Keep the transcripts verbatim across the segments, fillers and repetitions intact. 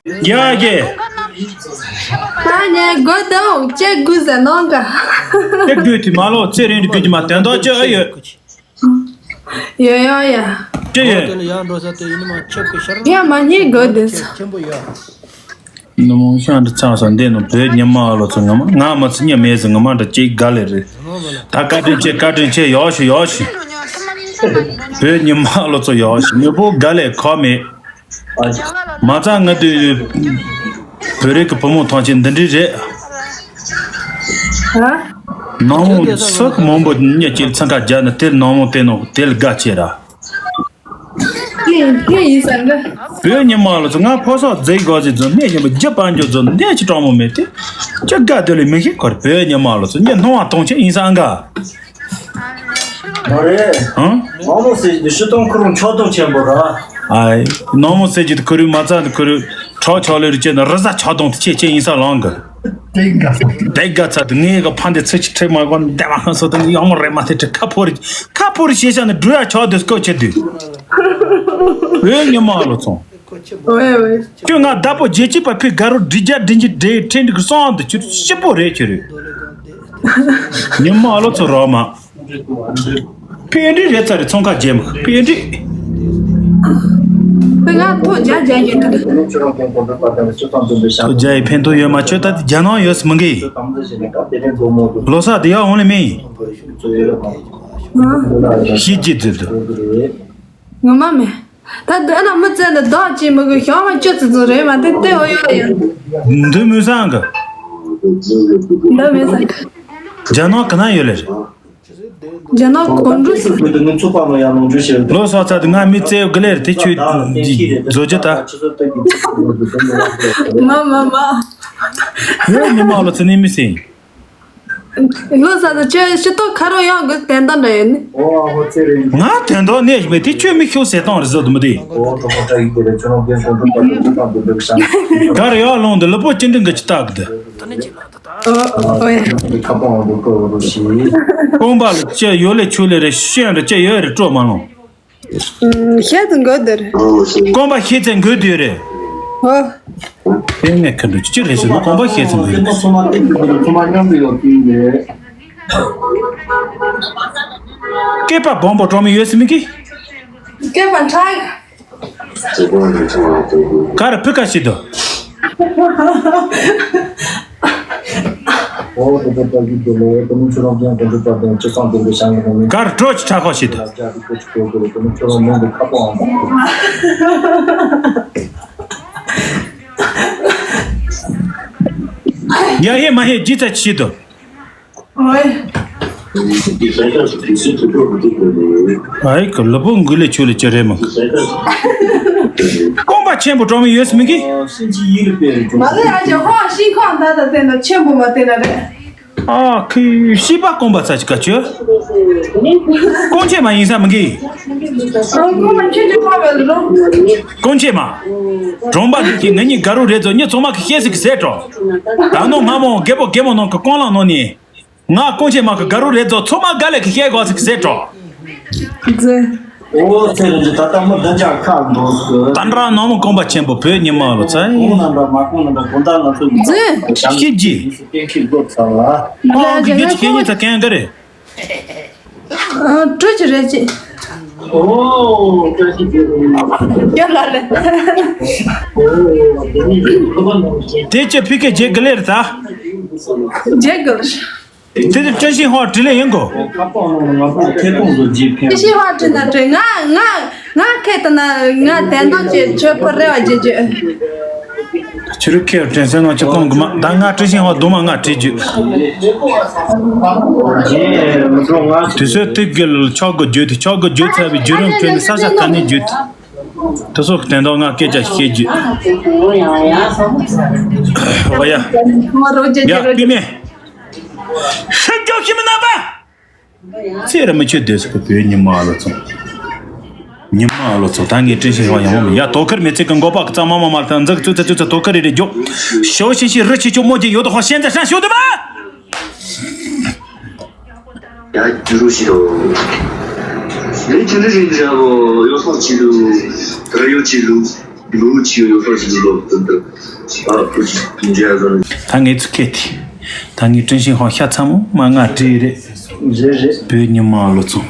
རྒྱ་རྒྱ། ད་ངས་དགོད་དང་ཅེ་དགོད་ཟེར་ནང་ག་ཅེ་དགོད་དུས་མ་ལོ་ཚེ་རིང་དུ་དགོད་ཀྱི་མ་དོན་དག་ཅི་ཨ་ཡོད། ཡོད་ཡོད་ཡ། ཅི་ཡོད། དེ་ལ་ཡར་འགྲོ་ས་དེ་ཡིན་ནི་མ་ཆབ་ཀྱི་ཤར་ཡ་མ་ཉེས་དགོད་དེ་ཆེན་པོ་ཡ། ནུ་མོ་ཤང་དུ་ཚང་ས་འདི་ནུ་བོད་ཉི་མ་ཨ་ལོ་ཚོ་ངོ་མ་ང་མ་ཚི་ཉི་མེད་ཟི་ངོ་མ་འདྲ་ཅིག་དགའ་ལེ་རེད། ད་བཀའ་དྲིན་ཆེ་བཀའ་དྲིན་ཆེ་ཡོག་ཤི་ཡོག་ཤི། བོད་ཉི་མ་ཨ་ལོ་ཚོ་ཡོག་ཤི་མི་བུ་དགའ་ལེ་ཁོ་མེད། མ་ཚང་ང་དུ་བོད་རིགས་ཀྱི་བུ་མོ་ཐང་ཆེན་འདི་འདྲའི་རེད། ནང་མོ་སུ་མང་པོ་ཉེ་ཅིག་ཚང་ཁ་རྒྱ་ནི་དེ་ནང་མོ་དེ་ནོ་དེ་ལ་དགའ་ཆེ་ར། ཡིན་ཡིན་ས་འདྲ། བོད་ཉི་མ་ལོ་ཚོ་ང་ཕོ་སོགས་རྫས་དགོས་ཟེར་ཚོ་གནས་ཉི་མ་རྒྱུ་པན་ཇོ་ཚོ་གནས་ཀྱི་གྲོགས་མོ་མེད་དེ། ཅི་དགའ་སྡོད་ལས་མི་ཤེས་ཁོར་བོད་ཉི་མ་ལོ་ཚོ་ཉི་སྣང་བ་གཏོང་ཆེད་ཡིན་ས་འགའ། མ་རེད། ཨང་། ནང་མོ་ཟེར་གྱི་ཤི་སྟོང་ཁུ་རུང་ཆོག་ཐུང་ཆེན་པོ་ར། ཨའི། ནང་མོ་ཟེར་གྱི་ཁུ་རུ་མ་ཚ་ཁུ་རུ་ཁྲག་ཆག་ལེ་རུ་ཅེ་ན་རི་ཟ་ཆག་སྟོང་དུ་ཆེ་ཆེ་ཡིན་ས་ལང་གི། དེ་དགའ་ཚ་དུ་ངའི་གི་ཕ་འདི་ཚེ་ཆི་ཁྲེག་མ་གོ་འདེ་མ་ཧང་སོ་དང་ཡང་མོ་རེ་མ་ཐེ་ཁྲེག་ཁ་ཕོ་རི་ཁ་ཕོ་རི་ཤེས་ཤ་ནི་འགྲུལ་ཡ་ཆག་དུས་སྐོ་ཆེ་དུས། ཨོའི་ཉི་མ་ལོ་ཚོང་། ཨོའི་ཨོའི། ཁྱོད་ང་བདག་པོ་རྗེ་ཅི་པ་ཕི་དགའ་རོ་འདྲི་རྒྱ་འདྲི་འཇི་འདྲེ་ཁྲེན་འདྲི་གི་སོང་དུ་ཁྱོད་ཤི་པོ་རེད་ཁྱོད་རེད། ཉི་མ་ལོ་ཚོ་རོགས་མ། ཕན་འདྲི་རེད་ཚ་རེད་ཚོང་ཁ་རྒྱལ་མ་ཕན་འདྲི། ཕི་ང་ཐོ་རྒྱ་རྒྱ་ཡོད་དུ། ཐོ་རྒྱ་ཡི་ཕན་ཐོགས་ཡོད་མ་ཁྱོད་ད་རྒྱ་ནང་ཡོད་སི་མི་འགི། ལོ་ས་དེ་ཡག་འོང་ལེ་མི། ཤི་ཅི་ཛི་དུ། ངོ་མ་མེད། ད་འདི་ཨ་ན་མི་བཙལ་ནས་བདག་ཅིག་མི་དགོས་ཤོག་མ་བཅུ་ཙི་ཙི་རེད་མ་དེ་ལྟེ་འོ་ཡོད་ཡ། འདི་མི་བཟང་གི། འདི་མི་བཟང་གི། རྒྱ་ནག་གི་ན་ཡོད་ལེ་རེད། རྒྱ་ནག་གོམ་འགྲོ་སི། ལོ་སོགས་ཚ་དུ་ང་མི་བཙལ་གི་ལེ་རེད་དེ་ཁྱོད་བཟོ་རྒྱུ་ད། མ་མ་མ། ཡོད་ཉི་མ་ལོ་ཚི་ནི་མི་སྲིད། ལོ་ས་ད་ཅེ་ཤི་ཏོ་ཁ་རོ་ཡང་གི་དན་དང་འདྲ་ཡོད་ནི། ང་དན་དོ་ནས་མེད་དེ་ཁྱོད་མི་ཤོག་ཟེར་སྟངས་རེད་ཟོ་དུ་མི་དེ། གར་ཡག་ལོང་དུ་ལུ་པོ་ཅི་འདྲ་གི་ཅི་ཏག་གི་དེ། ཨོ་ཨོ་ཨེ། རྐང་པ་ལ་ཅེ་ཡོད་ལེ་ཆུ་ལེ་རེ་ཤེས་རེ་ཅེ་ཡོད་རེ་སྤྲོ་མ་ལོང་། ཤེས་ཙི་འགོད་དེ་རེད། ཨོ། རྐང་པ་ཤེས་ཙི་འགོད་དེ་རེད། ཨོ། དེ་ངས་ཁ་འདུག་ཅི་རེད་ཟེར་ན་རྐང་པ་ཤེས་ཙི་འགོད་དེ། ཚང་མ་མཉམ་དུ་ཡོད་ཀྱི་རེད། སྐེད་པ་སྦོམ་པོ་གྲོགས་མི་ཡོད་སྲིད་མི་གི། སྐེད་པ་ཁྲག་ག་རེ་ཕི་ཀ་ཤི་དོ། གར་གྲོ་ཆ་ཁོ་ཤི་དོ། ཡ་ཧེ་མ་ཧེ་ཇི་ཚ་ཤི་དོ། ཨའི་ཀ་ལུ་པོ་འགུལ་ལེ་ཆུ་ལེ་ཅི་རེད་མ། རྐང་པ་ཆེན་པོ་གྲོགས་མི་ཡོད་སྲིད་མི་གི། མ་ལེ་ཨ་ཅེ་ཧོ་ཤིང་ཁོག་འདའ་ད་བལྟས་ན་ཆེན་པོ་མ་བལྟས་ན་རེད། ཨ་ཁུ་ཤི་པ་རྐང་པ་ཚ་ཅི་ཀ་ཅོ། རྐང་ཆེན་མ་ཡིན་ས་མི་གི། རྐང་པ་ཆེན་ཆེན་མ་བལ་རོ། རྐང་ཆེན་མ། གྲོང་པ་འདི་གི་ང་གཉིས་དགའ་རུ་རེད་ཚོ་ཉི་ཚང་མ་གི་ཤེས་སི་གི་ཟེར་གྲོ། ད་ནོ་ང་མོ་རྒད་པོ་རྒད་མོ་ནང་གི་རྐང་ལག་ནང་ནི། ང་རྐང་ཆེན་མ་གི་དགའ་རུ་རེད་ཚོ་ཚང་མ་དགའ་ལེ་གི་ཤེས་གོ་སི་གི་ཟེར་གྲོ། ཛེ། ཨོ་ཚེ་རིང་ད་ལྟ་མི་བདུན་ཅག་ཁག་འདུག་གི། ད་འདྲ་ནང་མོ་རྐང་པ་ཆེན་པོ་བོད་ཉི་མ་ལོ་ཚ། ཁོང་རྣམ་པ་མ་ཁོང་རྣམ་པ་དགོང་དག་ང་ཚོ་ཛེ། ཤེས་ཀྱི། གཏན་འཁེལ་དགོས་ཚར་བ། ཁོང་གི་རྒྱུ་ཆི་ཁེ་ཉི་ཚ་གན་གི་རེད། ཨ། སྤྲོ་ཅི་རེད་ཅི། ཨོ། སྤྲོ་ཅི་རེད། ཡ་ལ་ལེ། ཨོ། དེ་ཅི་ཕི་ཀེ་རྗེ་གི་ལེར་ད། རྗེ་གི་ལེར། དེ་དེ་བཀྲ་ཤིས་ཧོ་དྲི་ལེ་ཡིན་གོ། བཀྲ་ཤིས་ཧོ་དྲི་ན་དྲི་ང་ང་ང་ཁེ་ཏ་ན་ང་དན་དོ་ཅེ་ཆོས་ཕར་རེ་བ་རྗེ་རྗེ། ཕྱི་རུ་ཁེ་དྲན་སེ་ནང་ཆུ་ཀོང་གི་མ་ད་ང་བཀྲ་ཤིས་ཧོ་རྡུང་མ་ང་བྲིས་རྒྱུ། དུས་ཚོད་དུས་དགེ་ལ་ཆོག་གི་རྒྱུ་དེ་ཆོག་གི་རྒྱུ་ཚ་བའི་རྒྱུ་རིམ་ཁྲོད་ནས་ས་ས་ཐ་ནས་རྒྱུ། དུ་སོགས་ཀྱི་དན་དོ་ང་སྐད་ཆ་བཤད་རྒྱུ། ཨོ་ཡ། ཡ་པི་མེ། ཧྲི་ཀྱོ་ཤི་མི་ན་པ། ཚེ་ར་མི་ཆོད་སྡོད་ས་གི་བོད་ཉི་མ་ལོ་ཚོ། ཉི་མ་ལོ་ཚོ་ད་ངས་དྲིན་ཤེས་ཡོང་ཡང་མ་ཡ་དོ་ཁར་མི་ཚེ་གི་མགོ་པ་གི་གཙང་མ་མ་མ་ལ་ཐང་འཛག་ཙུ་ཚ་ཙུ་ཚ་དོ་ཁར་རེ་རེ་རྒྱོ། ཞོ་ཤིན་ཤི་རི་ཆི་ཆོ་མོ་རྒྱན་ཡོད་དོ་ཧོ་ཤན་ཚ་ཧྲན་ཤོ་དུ་མ། ཡ་རྒྱུ་རུ་ཤི་རོ། ལས་ཀྱི་ནི་རིན་འདྲ་བོ་ཡོ་སོག་ཆི་ལུ། དར་ཡོ་ཆི་ལུ། ད་ངས་ཚུར་ཁྱེར་ཏེ། ད་ངས་ཀྲིན་ཤིན་ཧོང་ཤ་ཚ་མོ་མ་ང་བྲིས་རེད། རེད་རེད། བོད་ཉི་མ་ལོ་ཚོང་།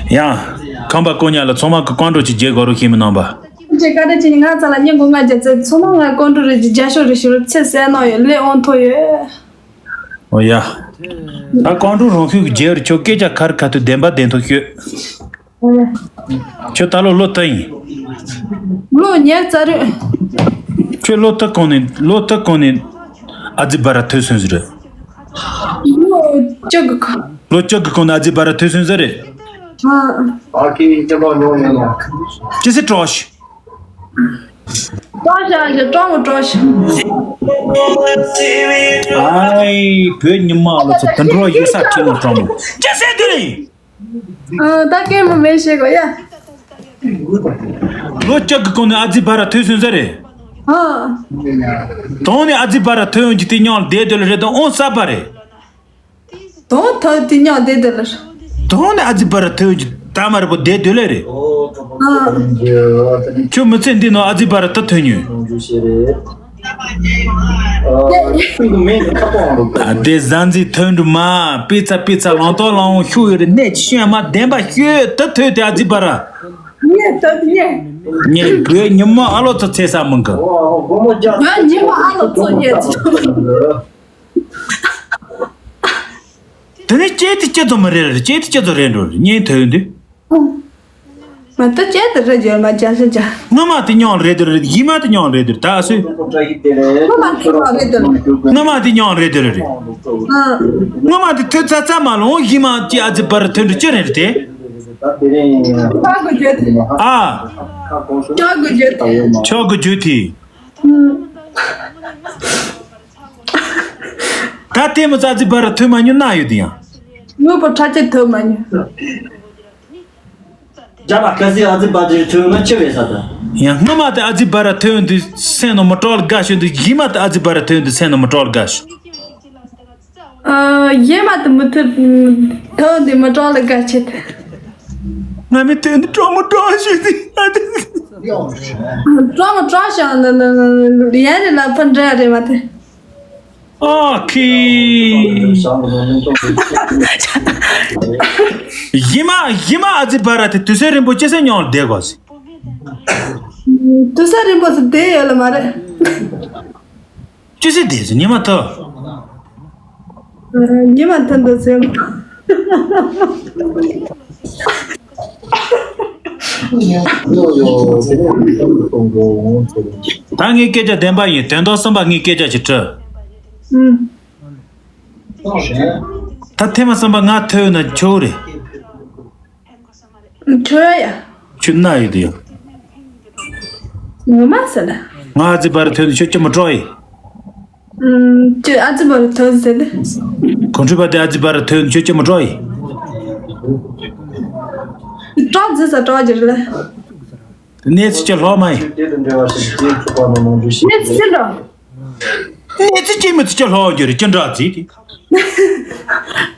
ཡ། ཁམས་པ་ཀོ་ཉ་ལ་ཚང་མ་གི་ཀོང་ཀྲོ་ཅིག་རྒྱག་དགོས་རོགས་ཤེས་མི་གནང་པ། ཅེ་ཀ་རེ་ཅི་ནི་ང་ཚ་ལ་ཉིན་གུང་ང་རྒྱ་ཚེ་ཚང་མ་ང་ཀོང་ཀྲོ་རེ་ཅི་རྒྱ་ཤོག་རེ་ཞུ་རུ་ཚེ་གསལ་གནང་ཡོད་ལེ་ཨོང་ཐོ་ཡོད། ཨོ་ཡ། ད་ཀོང་ཀྲོ་རང་ཤུགས་རྒྱལ་བར་ཁྱོད་སྐད་ཆ་ཁར་ཁ་ཐུག་བདེན་པ་བདེན་ཐོག་ཤོད། ཁྱོད་ད་ལོ་ལོ་ད་ཡིན། ལོ་ཉེར་རྩ་རེད། ཁྱོད་ལོ་ད་གོང་ནས་ལོ་ད་གོང་ནས་ཨ་ཙི་བ་ར་ཐོས་སོང་ཟེར། ལོ་བཅུ་གི་གོང་། ལོ་བཅུ་གི་གོང་ནས་ཨ་ཙི་བ་ར་ཐོས་སོང་ཟེར་རེད། ཨ། ཨ་ཁི་ཅི་པ་ནོ་ཡོད་ནོ། ཅི་སི་ཀྲོཤ། ཀྲོཤ་ཨ་ཞེ་ཀྲོ་མོ་ཀྲོཤ། ཨའི་བོད་ཉི་མ་ལོ་ཚོ་དུད་འགྲོ་ཡོད་ས་ཁྱི་མོ་ཀྲོ་མོ། ཅི་སེ་དུ་རིང་། ཨ་ད་སྐད་མ་མེད་ཤེས་གོ་ཡ། ལོ་བཅུ་གི་གོང་ནས་ཨ་ཙི་བ་ར་ཐོས་སོང་ཟེར་རེད། ཨ། དོང་ནས་ཨ་ཙི་བ་ར་ཐོས་ཡོང་གི་དེ་ཉང་བསྡད་དོ་ལ་རེད་དང་ཨོང་ས་པ་རེད། དོང་ཐོས་དེ་ཉང་བསྡད་དོ་ལ། དོང་ནས་ཨ་ཙི་བ་ར་ཐོས་ཡོང་གི་ད་མ་རེད་པོ་བསྡད་དོ་ལ་རེད། ཨ། ཁྱོད་མི་ཚེ་འདི་ནང་ཨ་ཙི་བ་ར་ད་ཐོས་ཉོས། ཨ་དེ་ཟ་འཛི་ཐོན་འགྲོ་མ། པི་ཚ་པི་ཚ་ལང་ཏོག་ལང་འོང་ཤུགས་ཡོད་རེད་གནས་ཀྱི་ཤུན་མ་བདེན་པ་ཤོད་ད་ཐོས་དེ་ཨ་ཙི་བ་ར། ཉེ་ད་ཉེ། ངས་བོད་ཉི་མ་ཨ་ལོ་ཚོ་ཚེ་ས་མང་གི། བོད་ཉི་མ་ཨ་ལོ་ཚོ་ཉེ་ཚོ། དེ་ནས་ཅེ་དེ་ཅེ་ཚོ་མི་རེད་རེད་ཅེ་དེ་ཅེ་ཚོ་རེད་འགྲོ་རེད་ཉེ་ཐོས་འདི། མ་ད་ཅེ་དེ་རེད་ཇོ་མ་ཅ་ཤ་ཅ། སྔ་མ་དེ་ཉོག་རེད་དེ་རེད་ཡིན་མ་དེ་ཉོག་རེད་དེ་རེད་ད་ཨ་སུས། སྔ་མ་དེ་ཉོག་རེད་དེ་རེད། སྔ་མ་དེ་ཉོག་རེད་དེ་རེད། ཨ། སྔ་མ་དེ་ཐོས་ཚ་ཚ་མ་ལོང་ཡིན་མ་ཅི་ཨ་ཙི་བར་ཐོན་འགྲོ་ཅི་རེད་དེ། ཆག་གི་བརྗོད་དེ། ཨ། ཆག་གི་བརྗོད་དེ། ཆག་གི་བརྗོད་དེ། ད་དེ་མི་ཙ་ཙི་བར་ཐོན་མ་མྱོང་ན་ཡོད་དེ་ཡང་། དངོས་པོ་ཁྲ་ཆེ་ཐོན་མ་མྱོང་། རྒྱ་ལ་ཁ་སི་ཨ་ཙི་བ་ཙི་ཐོན་ན་ཆེ་བས་ས་ད། ཡང་སྔ་མ་དེ་ཨ་ཙི་བ་ར་ཐོན་དུས་སེམས་ནང་མི་སྤྲོ་ལ་དགའ་ཤོས་འདུག་ཡིན་མ་དེ་ཨ་ཙི་བ་ར་ཐོན་དུས་སེམས་ནང་མི་སྤྲོ་ལ་དགའ་ཤོས། ཨ། ཡིན་མ་དེ་མི་ཐོན་ཐོན་དུས་མི་སྤྲོ་ལ་དགའ་ཆེ་དེ། ང་མི་ཐོན་དུས་སྤྲོ་མི་སྤྲོ་ཤོས་དེ། སྤྲོ་མི་སྤྲོ་ཤོས་ཡན་རེ་ལ་ཕན་འདྲ་རེད་མ་དེ། ཨ་ཁི། ཡིན་མ་ཡིན་མ་ཨ་ཙི་བ་ར་དེ་དུས་ཚོད་རིང་པོ་ཅི་སེ་ཉོང་བསྡད་དགོས་ཟེར། དུས་ཚོད་རིང་པོ་ཟེར་བསྡད་ཡོད་ལ་མ་རེད། ཅི་སེ་བསྡད་ཟེར་ཉི་མ་ཐོ། ཉི་མ་ཐོ་འདུག་ཟེར། ད་ངའི་སྐད་ཆ་བདེན་པ་ཡིན་དོན་དག་གསུམ་པ་ངའི་སྐད་ཆ་ཞིག་དྲི། ཨུམ། ད་ཐེངས་མ་གསུམ་པ་ང་ཐོས་ན་ཆོག་རེད། ཆོག་ཡ། ཁྱོད་ན་ཡོད་དུ་ཡོད། ངོ་མ་ཟེར་ན། ང་ཨ་ཙི་བར་ཐོན་ཁྱོད་ཅི་མ་སྤྲོ་ཡི། ཁྱོད་ཨ་ཙི་བར་ཐོན་ཟེར་ནི། གོང་ཁྲོས་པ་དེ་ཨ་ཙི་བར་ཐོན་ཁྱོད་ཅི་མ་སྤྲོ་ཡི། སྤྲོ་ཟེར་ས་སྤྲོ་རྒྱུ་རེད་ལ། གནས་ཚུལ་ཅི་ལྷོ་མ་ཡིན། གནས་ཚུལ་ཅི་འགྲོ། གནས་ཚུལ་ཅི་མི་ཚུལ་ཅི་ལྷོ་ཡོད་རྒྱུ་རེད་ཅི་འདྲ་ཟིག་དེ།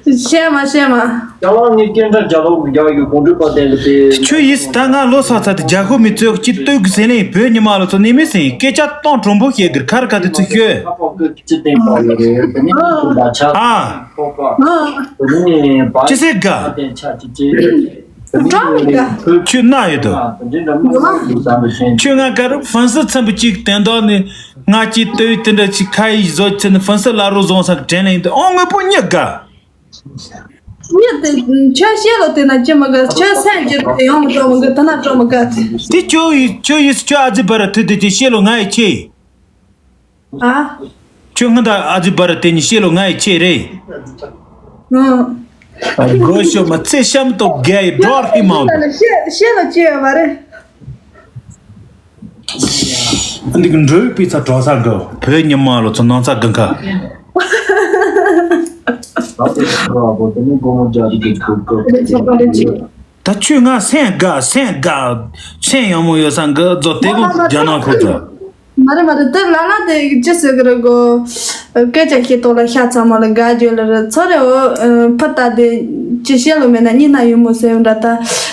བཤད་མ་བཤད་མ། རྒྱ་ལག་ནས་སྐད་འདྲ་རྒྱ་ལོག་རྒྱག་ཡོད་གོང་འདྲི་པ་དེ་ལ་དེ། ཁྱོད་ཡིས་ད་ང་ལོ་སོགས་ཚ་དེ་རྒྱ་ཤོག་མི་ཚོས་ཅི་སྟོད་གི་ཟེར་ལེན་བོད་ཉི་མ་ལོ་ཚོ་ནི་མི་ཟིན་སྐད་ཆ་གཏོང་གྲུང་པོ་བཤད་གིར་ཁར་ཁ་དེ་ཚུ་ཤོད། ཁ་པོ་ཀི་ཅི་བསྟན་པ་ཡོད་རེད་དེ་ནི་ཁོ་ད་ཆ། ཨ། ཁོ་པ། དེ་ནི་པ། ཅི་ཟེར་ག་དེ་ཆ་ཅི་ཅི། ཀྲོ་མི་དགའ། ཁྱོད་ན་ཡོད་དོ། ཁྱོད་ང་གར་ཧྥན་སི་ཚན་པོ་གཅིག་དན་དོག་ནི་ང་གཅིག་ལྟོས་དེ་འདྲ་ཅིག་ཁ་ཡི་བཟོ་ཚེ་ནི་ཧྥན་སི་ལ་རོ་བཟོང་ས་དྲན་ལེ་ཡིན་དོ་ཨོ་དངོས་པོ་གཉིས་དགའ། གཉིས་དེ་ཁྱོད་ཤེས་ལོ་དེ་ན་ཅི་མི་དགའ་ཁྱོད་སེམས་ཀྱི་དེ་ཡོང་མི་སྤྲོ་མི་དགའ་དེ་ན་སྤྲོ་མི་དགའ་དེ། དེ་ཁྱོད་ཡི་ཁྱོད་ཡི་ཁྱོད་ཨ་ཙི་བར་ཐུ་དེ་དེ་ཤེས་ལོ་ང་ཡི་ཆེ། ཨ། ཁྱོད་ང་དང་ཨ་ཙི་བར་དེ་ནི་ཤེས་ལོ་ང་ཡི་ཆེ་རེད། ཨང་། ཨ་གོ་ཤོ་མ་ཚེ་ཤམ་ཏོ་ག་ཡི་འགྲོར་ཧི་མང་། ཤེས་ཤེས་ལོ་ཅི་ཡོད་མ་རེད། འདི་གི་འགྲོའི་པི་ཚ་གྲོགས་ས་འགྲོ་བོད་ཉི་མ་ལོ་ཚོ་ནང་ཚ་གང་ཁ། ད་ཁྱོད་ང་སེམས་དགའ་སེམས་དགའ་སེམས་ཡག་མོ་ཡོད་ས་འགའ་རྫོགས་དེ་གོ་རྒྱ་ནག་ཁུལ་དུ། མ་རེད་མ་རེད་དེ་ལ་ལ་དེ་ཅི་ཟེར་གི་རེད་གོ། སྐད་ཆ་ཤེས་ཏོག་ལ་ཤ་ཚ་མ་ལ་དགའ་བརྗོད་ལ་རེད་ཚོ་རེ་འོ། ཕུ་ད་དེ་ཅི་བཤད་ལོ་མེད་ན་གཉིད་ན་ཡོད་མོ་ཟེར་འདྲ་ད།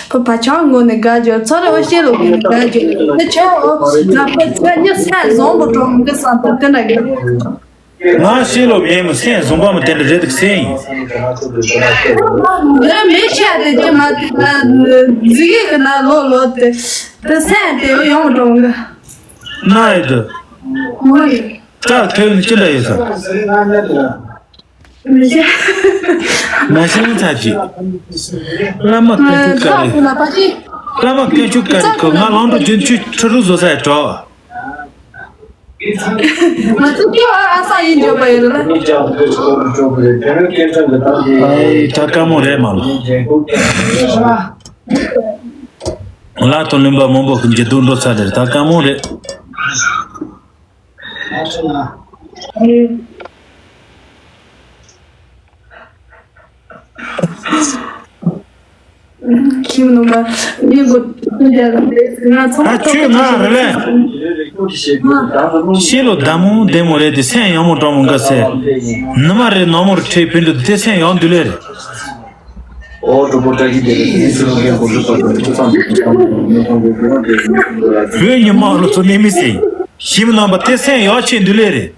ཕ་བ་ཆང་ངོ་ནས་དགའ་རྒྱུ་ཚོ་རེ་བ་ཤེས་ལོ་གི་དགའ་རྒྱུ་ནི་ཆོ་ཨོ་ང་ཕ་ཚོ་ཉི་སེམས་བཟང་པོ་གྲོང་གི་ས་ཏུ་དེ་འདྲ་གི་ང་ཤེས་ལོ་མེད་མི་སེམས་བཟང་པོ་མི་དེ་འདྲ་རེད་འདུག་སེམས་ཡིན། འདི་མི་ཤ་དེ་ཅི་མ་དེ་ན་ཟི་གི་གི་ན་ལོ་ལོ་དེ་དེ་སེམས་དེ་ཡོང་གྲོང་གི་ན་ཡི་དུ་ངོ་ཡི་ད་ཐོས་ནི་ཅི་འདྲ་ཡོད་ས། མི་ཤེས། མ་ཤེས་ན་ཚར་གཅིག་བླ་མ་དཀོན་མཆོག་བཀའ་རེད། བླ་མ་དཀོན་མཆོག་བཀའ་རེད་ཁོ་ང་ལོང་འགྲོ་རྒྱུན་ཆུ་ཁྲི་རུ་བཟོ་ས་ཡ་གྲོགས། ང་ཚོ་སྐྱེ་བ་ཨ་ས་ཡིན་འཇོག་པ་ཡིན་ལ། ཨའི་ད་དཀའ་མོ་རེད་མ་ལོ། ལ་དང་ལུང་པ་མང་པོ་གི་འགྱུར་ལྡོག་འགྲོ་ཚར་རེད་ད་དཀའ་མོ་རེད། ཁྱིམ་ནང་མ་མི་གོ་ང་ཚང་མ་ཨ་ཁྱོད་ང་རེ་ལེ། ཤི་ལོ་ད་མོ་བདེ་མོ་རེད་དེ་སེམས་ཡག་མོ་གྲོགས་མོ་འགའ་ཟེར། ནུ་མ་རེད་ནོར་མོ་རེད་ཁྲེལ་ཕན་འདུག་དེ་སེམས་ཡག་འདུག་ལེ་རེད། ཨོ་གྲོགས་པོ་བཀྲ་ཤིས་བདེ་ལེགས་ཡིན་སྲིད་ལུགས་ཀྱི་གོ་སྒྲིག་པ་དང་ཁྱོད་ཚང་གི་ཁྱོད་ཚང་གི་གོ་སྒྲིག་པ་དང་བོད་ཉི་མ་ལོ་ཚོ་གནས་མི་སྲིད། ཞིམ་རྣམ་པ་དེ་སེམས་ཡག་ཆེ་འདུག་ལེ་རེད།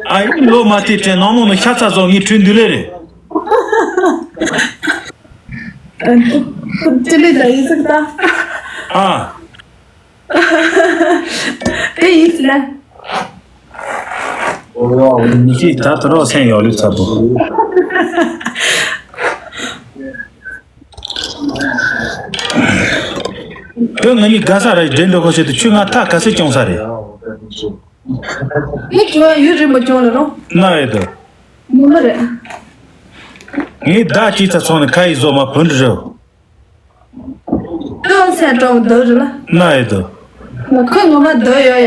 ཨ་ཡིན་ལོ་མ་དེ་དྲན་ནང་མོ་ནི་ཤ་ཚ་བཟོ་ངས་ཁྲུས་འདུག་ལེ་རེད། ཅི་ལེ་ད་ཡིན་ཟིག་ད། ཨ། དེ་ཡིན་ཟེར། མི་ཤེས་ད་དུ་རོགས་སེམས་ཡོད་ལུགས་ཚ་པོ། བོད་ང་གཉིས་དགའ་ས་རེད་འདྲེ་འགྲོ་ཁོ་ཤེས་དུ་ཆུ་ང་ཐག་ག་སེ་སྐྱོང་ས་རེད། ངས་ཁྱོད་ཡུན་རིང་པོ་སྐྱོང་ལ་རོ། ན་ཡོད་དོ། ངོ་མ་རེད། ངས་བདག་ཅིག་ཚ་ཚོང་ནས་ཁ་ཡི་བཟོ་མ་བུན་འདྲི་རོ། ཏོག་ཚད་གྲོགས་འདོད་རེད་ལ། ན་ཡོད་དོ། ཁོས་ངོ་མ་འདོད་ཡོད་ཡ།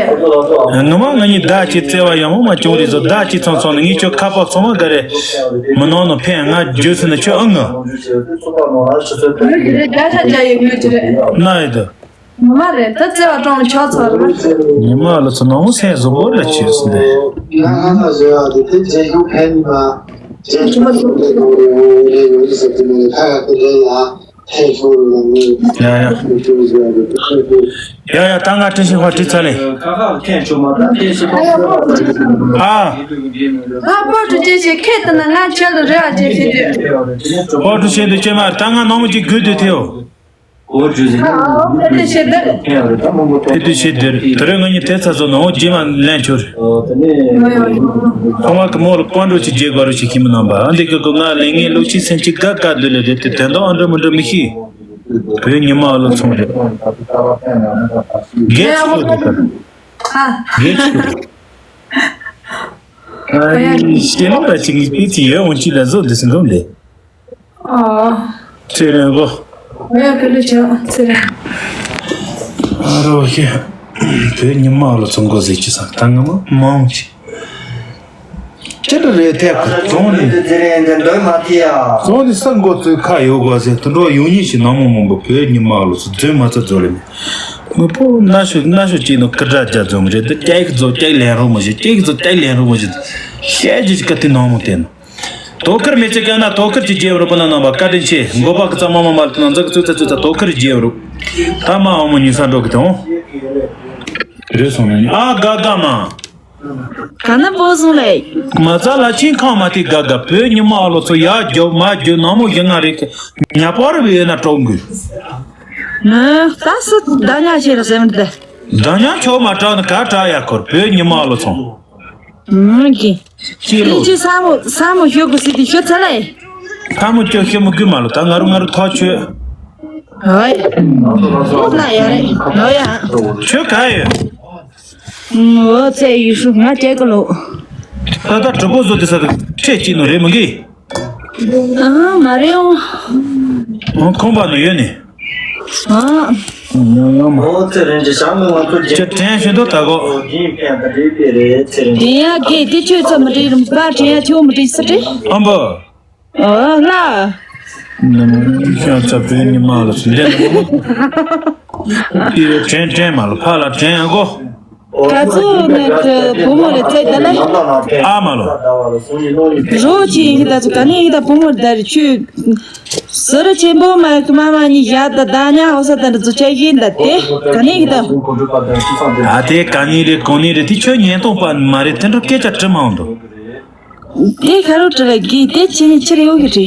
ངོ་མ་ང་གཉིས་བདག་ཅིག་བརྩེ་བ་ཡག་མོ་མ་བྱུང་རེད་བཟོ་བདག་ཅིག་ཚོང་ཚོང་ནས་ངས་ཁྱོད་ཁ་པར་ཚང་མ་དགའ་རེད། མི་ནང་ནང་ཕན་ང་རྒྱུ་ཟིན་ན་ཁྱོད་ཨང་ང་། ངོས་ཀྱི་རེད་བརྒྱ་ཆ་བརྒྱ་ཡི་ངོས་ཀྱི་རེད། ན་ཡོད་དོ། ངོ་མ་རེད་ད་བརྩེ་བ་སྤྲང་ཆོག་ཚོར་རེད། ཉི་མ་ལ་ཚོ་ནང་སེམས་བཟོ་བོ་ལ་བྱེད་སོང་དེ། ང་ང་ལ་བཟོས་ཡག་དེ་དེ་རྗེས་ཤུགས་ཕན་ནི་མ། རྗེས་ཤུགས་མ་ཐུབ་པའི་ནང་ནས་འོ་ངས་ཡོང་གི་ཟེར་གྱི་མ་རེད་ཁ་ཁ་ཁ་ཁ་ལ་ཕན་ཤོར་ལ་ངས་ཡ་ཡ། ཡ་ཡ་ད་ང་དྲན་ཤེས་ཧོ་དྲི་ཚ་ལེ། ཁ་ཁ་ལ་ཕན་ཆོག་མ་ད་ཕན་ཤེས་ཨ་ཡ་ཧོ་དྲི་ཚ། ཨ། ང་པོ་དྲི་ཅེས་ཤེས་ཁེ་ཏི་ན་ང་ཁྱེད་ལ་རེ་བ་ཅེས་ཤེས་དུས། ཧོ་དྲི་ཤེས་དུས་ཅེས་མ་ད་ང་ནང་མི་གཅིག་དགོས་དུས་ཐེའོ། ཨོ་ཇུ་ཟིན། ཨ་ཨོ་ཕེ་ཏི་ཤེ་དེར། ཕེ་ཏི་ཤེ་དེར། དེ་རིང་ང་གཉིས་དེ་ཚ་ཚོ་ནང་རྗེས་མ་ལན་འཆོར། ཨོ་དེ་ནས། ཁོང་མ་གི་མོ་ལ་ཀོན་འགྲོ་ཅིག་རྗེས་དགོས་རུ་ཞིག་ཁྱིམ་ནང་པ་ཨ་འདི་གི་གོ་ང་ལས་ངའི་ལུགས་ཅིག་སེམས་ཅིག་དགའ་དགའ་འདུག་ལས་དེ་དེ་དོན་དག་ཨ་འདྲ་མི་འདྲ་མི་ཤེས། བོད་ཉི་མ་ཨ་ལོ་ཚོང་རེད། རྒྱལ་ཚོ་དེ་གར། ཨ། རྒྱལ་ཚོ། ཨ་ནི་ཤེས་ལོ་ར་ཅིག་སྤི་ཅི་ཡོད་འོང་ཅི་ལ་བཟོ་འདི་སྲིན་གོང་འདི། ཨ། ཚེ་རིང་གོ། ཨོ་ཡ་ཀུ་ལུ་ཆ་ཚེ་རིང་། ཨ་རོ་ཁྱེད། བོད་ཉི་མ་ལོ་ཚོང་གོ་ཟེར་ཅི་ས་ད་ང་མ་མང་ཆེ། ཅི་འདྲ་རེད་ཐད་ཀར་རྫོང་ནས། ཚེ་རིང་འདི་འདོད་མ་ཐི་ཡ། རྫོང་ནས་ས་འགོ་ཚོས་ཁ་ཡོད་གོ་ཟེར་དུ་འགྲོ་ཡོང་ཉིན་ཞིག་ནང་མོ་མང་པོ་བོད་ཉི་མ་ལོ་ཚོ་རྫོན་མ་ཚ་རྫོ་ལེ་མེད། ངོ་པོ་ན་ཤོ་ན་ཤོ་ཅིག་ནོ་ཀི་སྒྲ་རྒྱ་རྫོན་རེད་འདི་ཀྱག་རྫོ་ཀྱག་ལན་རོ་མ་ཞིག་ཀྱག་རྫོ་ཀྱག་ལན་རོ་མ་ཞིག་ཤད་ཅིག་ཀ་ཏི་ནང་མོ་བསྟན་ནོ། དོ་ཁུར་མེ་ལྕེ་ཀ་ན་དོ་ཁུར་གྱི་རྗེ་རུ་པ་ན་ནང་པ་བཀའ་དྲིན་ཆེ་མགོ་པ་ཀི་ཙ་མ་མ་མ་ལ་ཏི་ན་འཛག་ཙུ་ཙ་ཙུ་ཙ་དོ་ཁུར་རྗེ་རུ། ད་མ་འོ་མོ་ཉི་ས་འགྲོ་གི་དང་། རེ་སོང་ནི་ཨ་དགའ་དགའ་མ། ག་ན་པོ་སོང་ལེ། མ་ཙ་ལ་ཆིན་ཁང་མ་ཏི་དགའ་དགའ་བོད་ཉི་མ་ཨ་ལོ་ཚོ་ཡ་རྒྱོབ་མ་རྒྱོབ་ནང་མོ་ཡི་ང་རེ་ཉ་པར་བི་ཡོད་ན་གྲོགས་འགུལ། ནི་ད་སི་ད་ཉ་ཤེ་ར་སེམས་ཏེ། ད་ཉ་ཆོ་མ་དྲག་ནི་ག་དྲག་ཡ་ཁོར་བོད་ཉི་མ་ཨ་ལོ་ཚོང་། ངུ་གི། ཅི་ལོ། ཅི་ས་མོ་ས་མོ་ཞོ་གུ་སི་དི་ཞོ་ཚ་ལེ། ས་མོ་ཅོ་ཤེ་མོ་གུ་མ་ལོ་ད་ང་རུ་ང་རུ་ཐོ་ཆོས། ཨོའི། ཨོ་ལ་ཡ་རེ་ཨོ་ཡ། ཆོས་ག་ཡོད། ཨོ་ཙེ་ཡུ་ཤུ་ང་ཅེ་ག་ལོ། ད་ད་གྲུ་པོ་བཟོ་དི་ས་དི་ཁྲེ་ཅི་ནོ་རེ་མ་གི། ཨ་མ་རེ་ཨོ། ཁོང་པ་ནོ་ཡོད་ནི། ཨ། ཨོ་ཚེ་རིང་ཅི་ཞང་མི་ང་ཚོ་ཅི་དྲན་ཤེས་དོ་ད་གོ། ཨོ་ཡིན་ཕན་པ་རེད་པས་རེད་ཚེ་རིང་། དྲན་ཡ་གི་དེ་ཆོས་ཚོ་མི་དྲན་རུང་པ་དྲན་ཡ་ཆོས་མི་དྲན་ས་དྲན། ཨམ་བོ། ཨོ་ལ། ནམ་ཤང་ཚ་བོད་ཉི་མ་ལ་སུ་ལེན་ནམ། དེ་དྲན་དྲན་མ་ལ་ཕ་ལ་དྲན་ཡ་གོ། ད་ཚོ་ནི་གི་བུ་མོ་ལ་བཙལ་ད་ལེ། ཨ་མ་ལོ། རོ་ཅི་ཡིན་ད་ཚོ་ག་ནས་ཡིན་ད་བུ་མོ་ད་རེ་ཆུ། ཟུར་ཆེན་པོ་མ་མ་མ་གཉིས་བཞག་ད་ད་ཉ་ཧོ་ས་ད་འདྲ་ཚོ་ཆ་ཤེས་ད་དེ་ག་ནས་གི་ད། ཨ་དེ་ག་ནས་རེད་གང་ནས་རེད། དེ་ཁྱོད་ཉན་སྟོང་པ་མ་རེད། དེ་འདྲ་སྐད་ཆ་དྲི་མང་འདུག་དེ་ཁ་རོ་དྲི་ལ་གི་དེ་ཆེ་ནས་ཆེ་རེ་ཡོད་གི་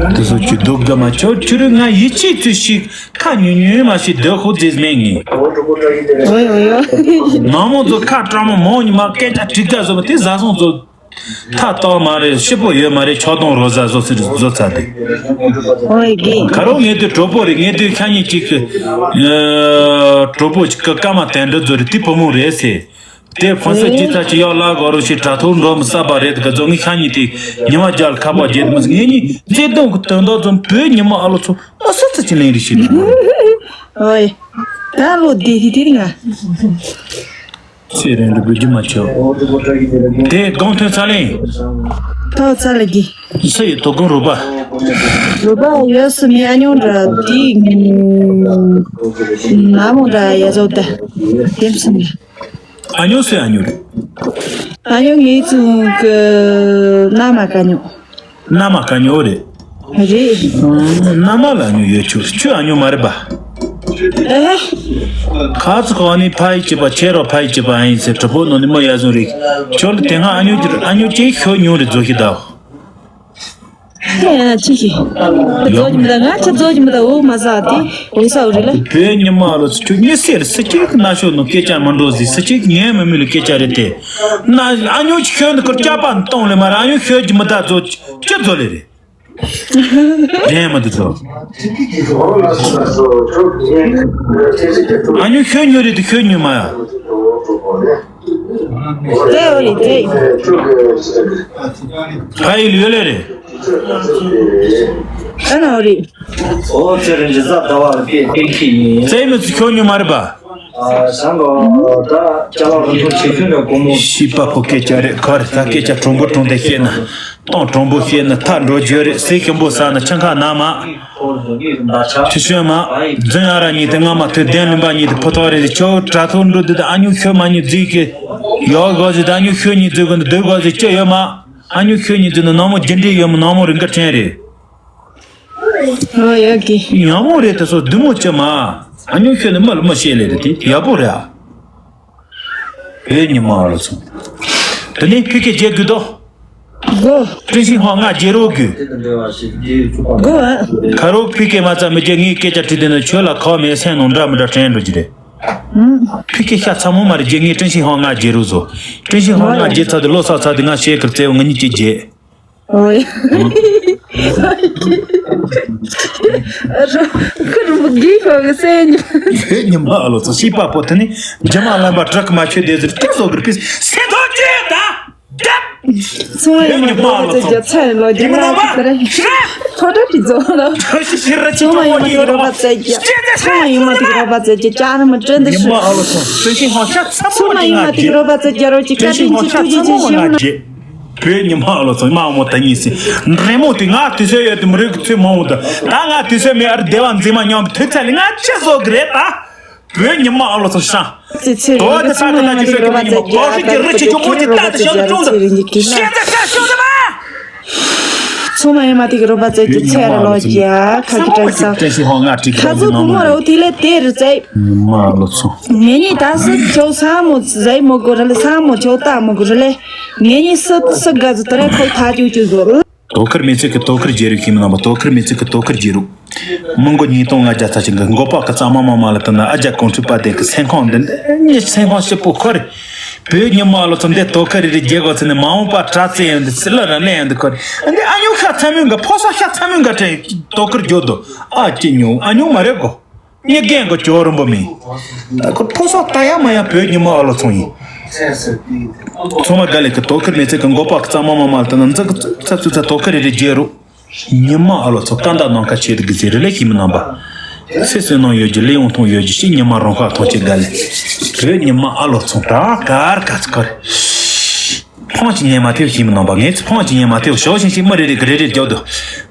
རེད། དེ་ཚོ་ཁྱོད་སྡུག་ག་མ་ཁྱོད་ཁྱོད་རེ་ང་ཡིད་ཆེས་ཚུལ་ཞིག་ཁ་ཉུང་ཉུང་མ་ཞིག་སྡོད་ཁོ་རྫས་མེད་ངེས། ཨོ་ཡོ་ཡོ། ནང་མོ་ཚོ་ཁ་བཀྲ་མོ་མོ་ཉི་མ་སྐད་ཆ་དྲི་དགའ་བཟོ་མ་དེ་བཟའ་སོང་ཚོ། ཐ་ཏོ་མ་རེད། ཤི་པོ་ཡོད་མ་རེད། ཆོག་དོང་རོ་ཟ་བཟོ་ཟེར་བཟོ་ཚ་དེ། ཨོ་ཡི་གི། ཁ་རོག་ངས་དེ་གྲོགས་པོ་རེད། ངས་དེ་ཁ་ཉིན་གཅིག་གི་གྲོགས་པོ་གཅིག་གི་སྐར་མ་དན་འདྲ་བཟོ་རེད། དེ་བུ་མོ་རེད་ཟེར། དེ་ཕོན་སར་ཅི་ཚ་ཅི་ཡག་ལ་གོ་རོ་ཞིག་དྲ་ཐོག་འགྲོ་མི་ས་པ་རེད། ག་ཚོ་ངས་ཁ་ཉིན་དེ་ཉི་མ་རྒྱལ་ཁ་པ་རྒྱལ་མི་ངས་ཉིན་བརྩེ་དུང་གི་དོན་དག་ཙམ་བོད་ཉི་མ་ཨ་ལོ་ཚོ་ཨ་སི་ཚ་ཅི་ལེན་རེ་ཞིག་ལ། ཨོ་ཡི། ད་ལོ་དེ་དེ་དེ་རིང་ང་། ཚེ་རིང་འགྲུབ་རྒྱུ་མ་ཆོག་དེ་དགོང་ཐོན་ཚ་ལེན། ཐོ་ཚ་ལ་གི། སུ་ཡི་དོ་དགོང་རུ་པ། རུ་པ་ཡོད་སུ་མི་ཨ་ཉོ་འདྲ་དེ། ན་མོ་འདྲ་ཡ་ཟོ་ད། དེམ་སུ་མི། ཨ་ཉོ་སུ་ཨ་ཉོ་རེད། ཨ་ཉོ་ངེད་ཚོ་གི་ན་མ་ཀ་ཉོ། མནའ་མ་ག་ཉོ་རེད། རེད། མནའ་མ་ལ་ཉོ་ཡོད་ཆུ་ཆུ་ཨ་ཉོ་མ་རེད་པ། ཨེ། ཁ་ཚ་གོ་ནི་ཕ་ཡི་བྱེད་པ་ཁྱེད་རོ་ཕ་ཡི་བྱེད་པ་ཨ་ཡིན་ཟེར་གྲུ་པོ་ནོ་ནི་མོ་ཡ་ཟུང་རིག་ཁྱོད་ལ་དེ་སྔ་ཨ་ཉོ་ཨ་ཉོ་ཅེ་ཤོ་ཉུང་རེ་རྫོ་ཤི་ད། ཨེ་ཅི་ཤི། རྫོ་ཅི་མི་ད་ང་ཆ་རྫོ་ཅི་མི་ད་འོ་མ་ཟ་དེ་འོ་ས་འོ་རེད་ལ། བོད་ཉི་མ་ལོ་ཚོ་ཁྱོད་ཉི་སེར་སི་ཅིག་ན་ཤོ་ནོ་སྐད་ཆ་མ་འགྲོ་ཟི་སི་ཅིག་ཉན་མི་མི་ལ་སྐད་ཆ་རེད་དེ། ན་ཨ་ཉོ་ཁྱོད་འདི་ཁོར་སྐྱ་པ་འདི་གཏོང་ལེ་མ་ར་ཨ་ཉོ་ཤོད་ཀྱི་མི་ད་ཚོ་ཅི་ཚོ་ལེ་རེད། རེད་མ་འདི་ཚོ། ཨ་ཉོ་ཤོད་ཉོ་རེད་དེ་ཤོད་ཉོ་མ་ཡ། དེ་འོ་རེད་དེ། ཕ་ཡི་ལུས་ལེ་རེད། ཨ་ན་འོ་རེད། ཨོ་ཙེ་རིན་ཇི་ཟ་ཟླ་བ་ལ་པེ་པེ་ཁི་ཡིན། ཙེ་མི་ཚོ་ཁྱོད་ཉོ་མ་རེད་པ། ཨ་ཟང་གོ་ད་ཅ་ལག་རིན་ཐང་ཆེ་ཤོས་ལ་སྒོར་མོ། ཤི་པ་ཕོ་སྐད་ཆ་རེད་ཁ་རེད་ད་སྐད་ཆ་གྲུང་པོ་གྲུང་དེ་བཤད་ན། གཏོང་གྲུང་པོ་བཤད་ན་ཐག་འགྲོ་རྒྱུ་རེད་ཟས་ཞིམ་པོ་ཟ་ན་ཆང་ཁ་ན་མ། ཁྱི་ཤོད་མ། རྫུན་ཨ་ར་གཉིས་དེ་ང་མ་ཐོས་བདེན་ལུམ་པ་གཉིས་དེ་ཕོ་ཐོག་རེད་ཁྱོད་དྲ་ཐོག་འགྲོ་དུས་ད་ཨ་ཉུ་ཤོད་མ་ཉུ་རྫིག་གི། ཡོག་གོ་ཟི་ད་ཨ་ཉུ་ཤོད་གཉིས་རྫིག་གི་འདུག་གོ་ཟི་ཅི་ཡོད་མ། ཨ་ཉུ་ཤོད་གཉིས་རྫིག་ནི་ནང་མོ་རྒྱུ་འབྲས་ཡོད་མ་ནང་མོ་རིན་གི་ཕྲན་རེད། ཨོ་ཡ་གི། ཡག་མོ་རེད་དེ་ཚོ་བདུད་མོ་ཅི་མ། ཨ་ཉུང་ཤོས་ནི་མི་ལ་མི་བཤད་ལེ་རེད་དེ་ཡག་པོ་རེད་ཨ། བོད་ཉི་མ་ཨ་ལོ་ཚོ། དེ་ནས་ཕི་ཀེ་རྒྱལ་དགོས་དོ། གོ། ཀྲིན་ཤིང་ཧོ་ང་རྒྱལ་རོགས་དགོས། གོ་ཨ། ཁ་རོག་ཕི་ཀེ་མ་ཙམ་མི་རྒྱལ་ངའི་སྐད་ཆ་དྲིས་དེ་ནི་ཁྱོད་ལ་ཁོ་མེད་སེམས་ནང་འདྲ་མི་འདྲ་དྲན་འགྲོ་གི་རེད། ཕི་ཀེ་ཤ་ཚ་མོ་མ་རེད་རྒྱལ་ངའི་ཀྲིན་ཤིང་ཧོ་ང་རྒྱལ་རོགས་བཟོ། ཀྲིན་ཤིང་ཧོ་ང་རྒྱལ་ཚ་དེ་ལོ་སག་ཚ་དེ་ང་ཤེས་ཁར་བཙལ་བ་ང་གཉིས་ཀྱིས་རྒྱལ། ཨོ་ཡ། རོ་ཁུར་མུ་གི་ཤོག་གི་སེ་ཉི། ཁྱོད་ཉི་མ་ཨ་ལོ་ཚོ་ཤི་པ་པོ་དེ་ནི་རྒྱ་མ་ལམ་པ་བྲག་མ་ཆོད་དེ་ཟེར་ཏོག་ཟོ་གིར་ཕིས་སེ་ཐོ་ཅེ་ད། ཚོང་ཡི་མ་དེ་རོ་བ་ཚེ་རྒྱ་ཚེ་ལོ་རྒྱ་ན་ཁི་ཏེ་རེ། ཁོ་ཏོ་ཏི་ཛོ་ལོ། ཚོང་ཡི་མ་དེ་རོ་བ་ཚེ་རྒྱ། ཚོང་ཡི་མ་དེ་རོ་བ་ཚེ་རྒྱ་ཅ་ན་མ་ཏྲེན་དེ་ཤི། ཚོང་ཡི་མ་དེ་རོ་བ་ཚེ་རྒྱ་རོ་ཅི་ཀ་ཏི་ཅི་ཏུ་ཅི་ཅི་ཤི་མ། བོད་ཉི་མ་ཨ་ལོ་ཚོ་དམའ་མོ་ད་གཉིས་སི་རི་མོ་དེ་ང་དུས་ཚོད་ཡོད་དུས་མི་རིགས་ཀྱི་ཚོད་མང་བོ་དང་ད་ང་དུས་ཚོད་མེད་ཨར་སྡེ་བ་འཛིན་མ་མཉམ་དུས་ཚོད་ལ་ང་ཆེ་བཟོ་གི་རེད་ད། བོད་ཉི་མ་ཨ་ལོ་ཚོ་ཤ། ཚེ་ཚེ་དོ་དེ་ས་ཀ་ད་ཅི་ཤོད་ཀྱི་མི་ཉི་མ་གོ་ཤི་གི་རི་ཆེ་ཆུང་མོ་ཅི་ད་དེ་ཤོད་ཀྱི་ཅུང་ཟོ་ཤེས་ཚེ་ཤ་ཤོད་དེ་མ། ཚོང་མ་ཡི་མ་དེ་གི་རོ་བ་ཚེ་ཀྱི་ཚེ་ར་ལོ་ཀྱ་ཁ་ཀི་ཏྲ་ས། ཁ་ཚུ་ཁུ་མོ་ར་འུ་ཐི་ལེ་དེ་རི་ཚེ། ཉི་མ་ཨ་ལོ་ཚོ། ངེད་གཉིས་ད་སི་ཁྱོད་ས་མོ་ཟའི་མོ་གོ་ར་ལེ་ས་མོ་ཁྱོད་ད་མོ་གོ་ར་ལེ། ངེད་གཉིས་སི་སི་ག་ཟི་ཏ་ར་ཁོ་ཐ་ཅུ་ཅུ་གོ། དོ་ཁུར་མེ་ཚེ་གི་དོ་ཁུར་རྒྱལ་རུ་ཁྱིམ་ནང་པ་དོ་ཁུར་མེ་ཚེ་གི་དོ་ཁུར་རྒྱལ་རུ། མི་མགོ་ཉིས་སྟོང་ལྔ་བརྒྱ་ཚ་ཞིང་གི་མགོ་པ་གི་གཙང་མ་མ་མ་ལ་དུ་ན་ཨ་རྒྱ་གོང་ཚུལ་པ་དེ་གི་སེམས་ཁོང་འདི་འདི་ཉི་སེམས་ཁོང་ཞིབ་པོ་ཁོ་རེ། བོད་ཉི་མ་ཨ་ལོ་ཚོ་འདི་དོ་ཁུར་རེ་རེ་རྒྱལ་གོ་ཚེ་ནི་མ་འོངས་པ་དྲ་ཚེ་ཡོང་འདི་སི་ལ་ར་ལེན་ཡོང་འདི་ཁོ་རེ་འདི་ཨ་ཉོ་ཤ་ཚ་མོ་འགའ་ཕོ་ས་ཤ་ཚ་མོ་འགའ་དྲན་དོ་ཁུར་རྒྱོ་དོ་ཨ་ཅི་ཉོ་ཨ་ཉོ་མ་རེད་གོ། ཉི་རྒན་གོ་ཅོ་རུམ་པོ་མིན། ད་ཁོ་ཕོ་ས་ལྟ་ཡ་མ་ཡ་བོད་ཉི་མ་ཨ་ལོ་ཚོང་ཡིན། ཚོང་མ་དགའ་ལེ་གི་དོ་ཁུར་མེ་ཚེ་གི་མགོ་པ་གཙང་མ་མ་མ་ལ་དུ་ན་འཛག་ཚ་ཚུ་ཚ་དོ་ཁུར་རེ་རེ་རྒྱལ་རུ། ཉི་མ་ཨ་ལོ་ཚོ་ཀ་འདའ་ནང་ཁ་ཆེ་དུ་གི་ཟེར་རེ་ལེ་ཤི་མི་ནང་པ། སེ་སེ་ནང་ཡོད་ཀྱི་ལེ་ཡོང་ཐོང་ཡོད་ཀྱི་ཤི་ཉི་མ་རོང་ཁ་ཐོང་ཆེ་དགའ་ལེ། བོད་ཉི་མ་ཨ་ལོ་ཚོང་ད་གར་ག་ཚ་ཁར། ཕོང་ཅི་ཉན་མ་ཐེའུ་ཤི་མི་ནང་པ་ངས་ཚོ་ཕོང་ཅི་ཉན་མ་ཐེའུ་ཞའོ་ཞིང་ཞིང་མི་རེ་རེ་གི་རེ་རེ་རྒྱོ་དུ།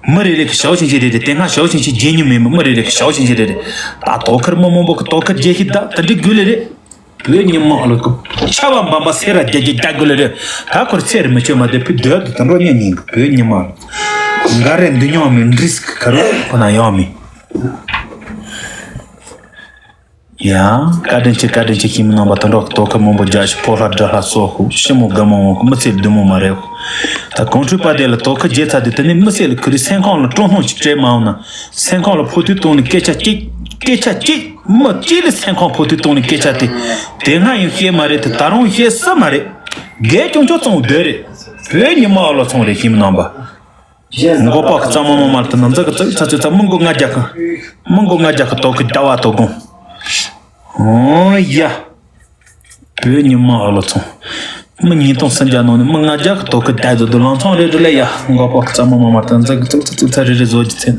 མི་རེ་རེ་གི་ཞའོ་ཞིང་ཞིང་རེ་རེ་དེ་སྔ་ཞའོ་ཞིང་ཞིང་རྒྱན་ཉུ་མེད་མི་མི་རེ་རེ་གི་ཞའོ་ཞིང་ཞིང་རེ་རེ། ད་དོ་ཁུར་མི་མང་པོ་གི་དོ་ཁུར་རྒྱལ་ཤི་ད་ད་འདི་དགུ་ལེ་རེད། བོད་ཉི་མ་ཨ་ལོ་ཀུ། ཆ་བ་འབམ་པ་སེ་ར་རྒྱ་རྒྱ་རྒྱ་དགུ་ལེ་རེད། ད་ཁོར་ཚེ་རེ་མི་ཆོད་མ་དེ་ཕི་སྡོད་དུ་ད་འགྲོ་ཉན་ཉིན་གི་བོད་ཉི་མ་ཨ་ལོ། འགའ་རེ་འདི་མྱོང་མི་འདྲིས་ཁ་རུ་ཁོ་ན་ཡོང་མི། ཡ། བཀའ་དྲིན་ཆེ། བཀའ་དྲིན་ཆེ། ཁྱིམ་རྣམ་པ་དང་འགྲོགས་དོ་ཁ་མང་པོ་རྒྱག་ཤི་ཕོ་ལྷ་དགྲ་ལྷ་སོགས་ཤི་མོ་དགའ་མོ་མི་ཚེ་བདེ་མོ་མ་རེད། ད་གོང་ཁྲོས་པ་དེ་ལ་དོ་ཁ་རྒྱས་ཚ་དེ་དེ་ནི་མི་ཚེ་ལ་ཁུ་རི་སེམས་ཁོང་ལ་སྤྲོ་སྣང་ཅིག་སྤྲད་མ་འོང་ན། སེམས་ཁོང་ལ་ཕོ་ཐུག་གཏོང་ནས་སྐད་ཆ་གཅིག་སྐད་ཆ་གཅིག་མི་གཅིག་ལ་སེམས་ཁོང་ཕོ་ཐུག་གཏོང་ནས་སྐད་ཆ་དེ། དེ་སྔ་ཡང་བཤད་མ་རེད་དེ་ད་རུང་བཤད་ས་མ་རེད། རྒས་ཀྱང་ཀྱང་བཙོང་བསྡད་རེད། བོད་ཉི་མ་ཨ་ལོ་ཚོང་རེད་ཁྱིམ་རྣམ་པ། མགོ་པག་གི་རྩ་མོ་མོ་མར་དུ་ན་འཛག་གི་ཙག་ཚ་ཚོད་ཚ་མི་མགོ་ང་རྒྱ་གི། མི་མགོ་ང་རྒྱ་གི་དོ་གི་ཟླ་བ་དོ་དགོང་། ཨོ་ཡ། བོད་ཉི་མ་ཨ་ལོ་ཚོང་། མི་ཉིས་སྟོང་སུམ་བརྒྱ་ནང་ནས་མི་ང་རྒྱ་གི་དོ་གི་ཟླ་དོ་དོ་ལང་ཚོང་རེད་རེད་ལེ་ཡ། མགོ་པག་གི་རྩ་མོ་མོ་མར་དུ་ན་འཛག་གི་ཙག་ཚ་ཚོད་ཚ་རེ་རེ་བཟོ་རྒྱུ་ཚེ།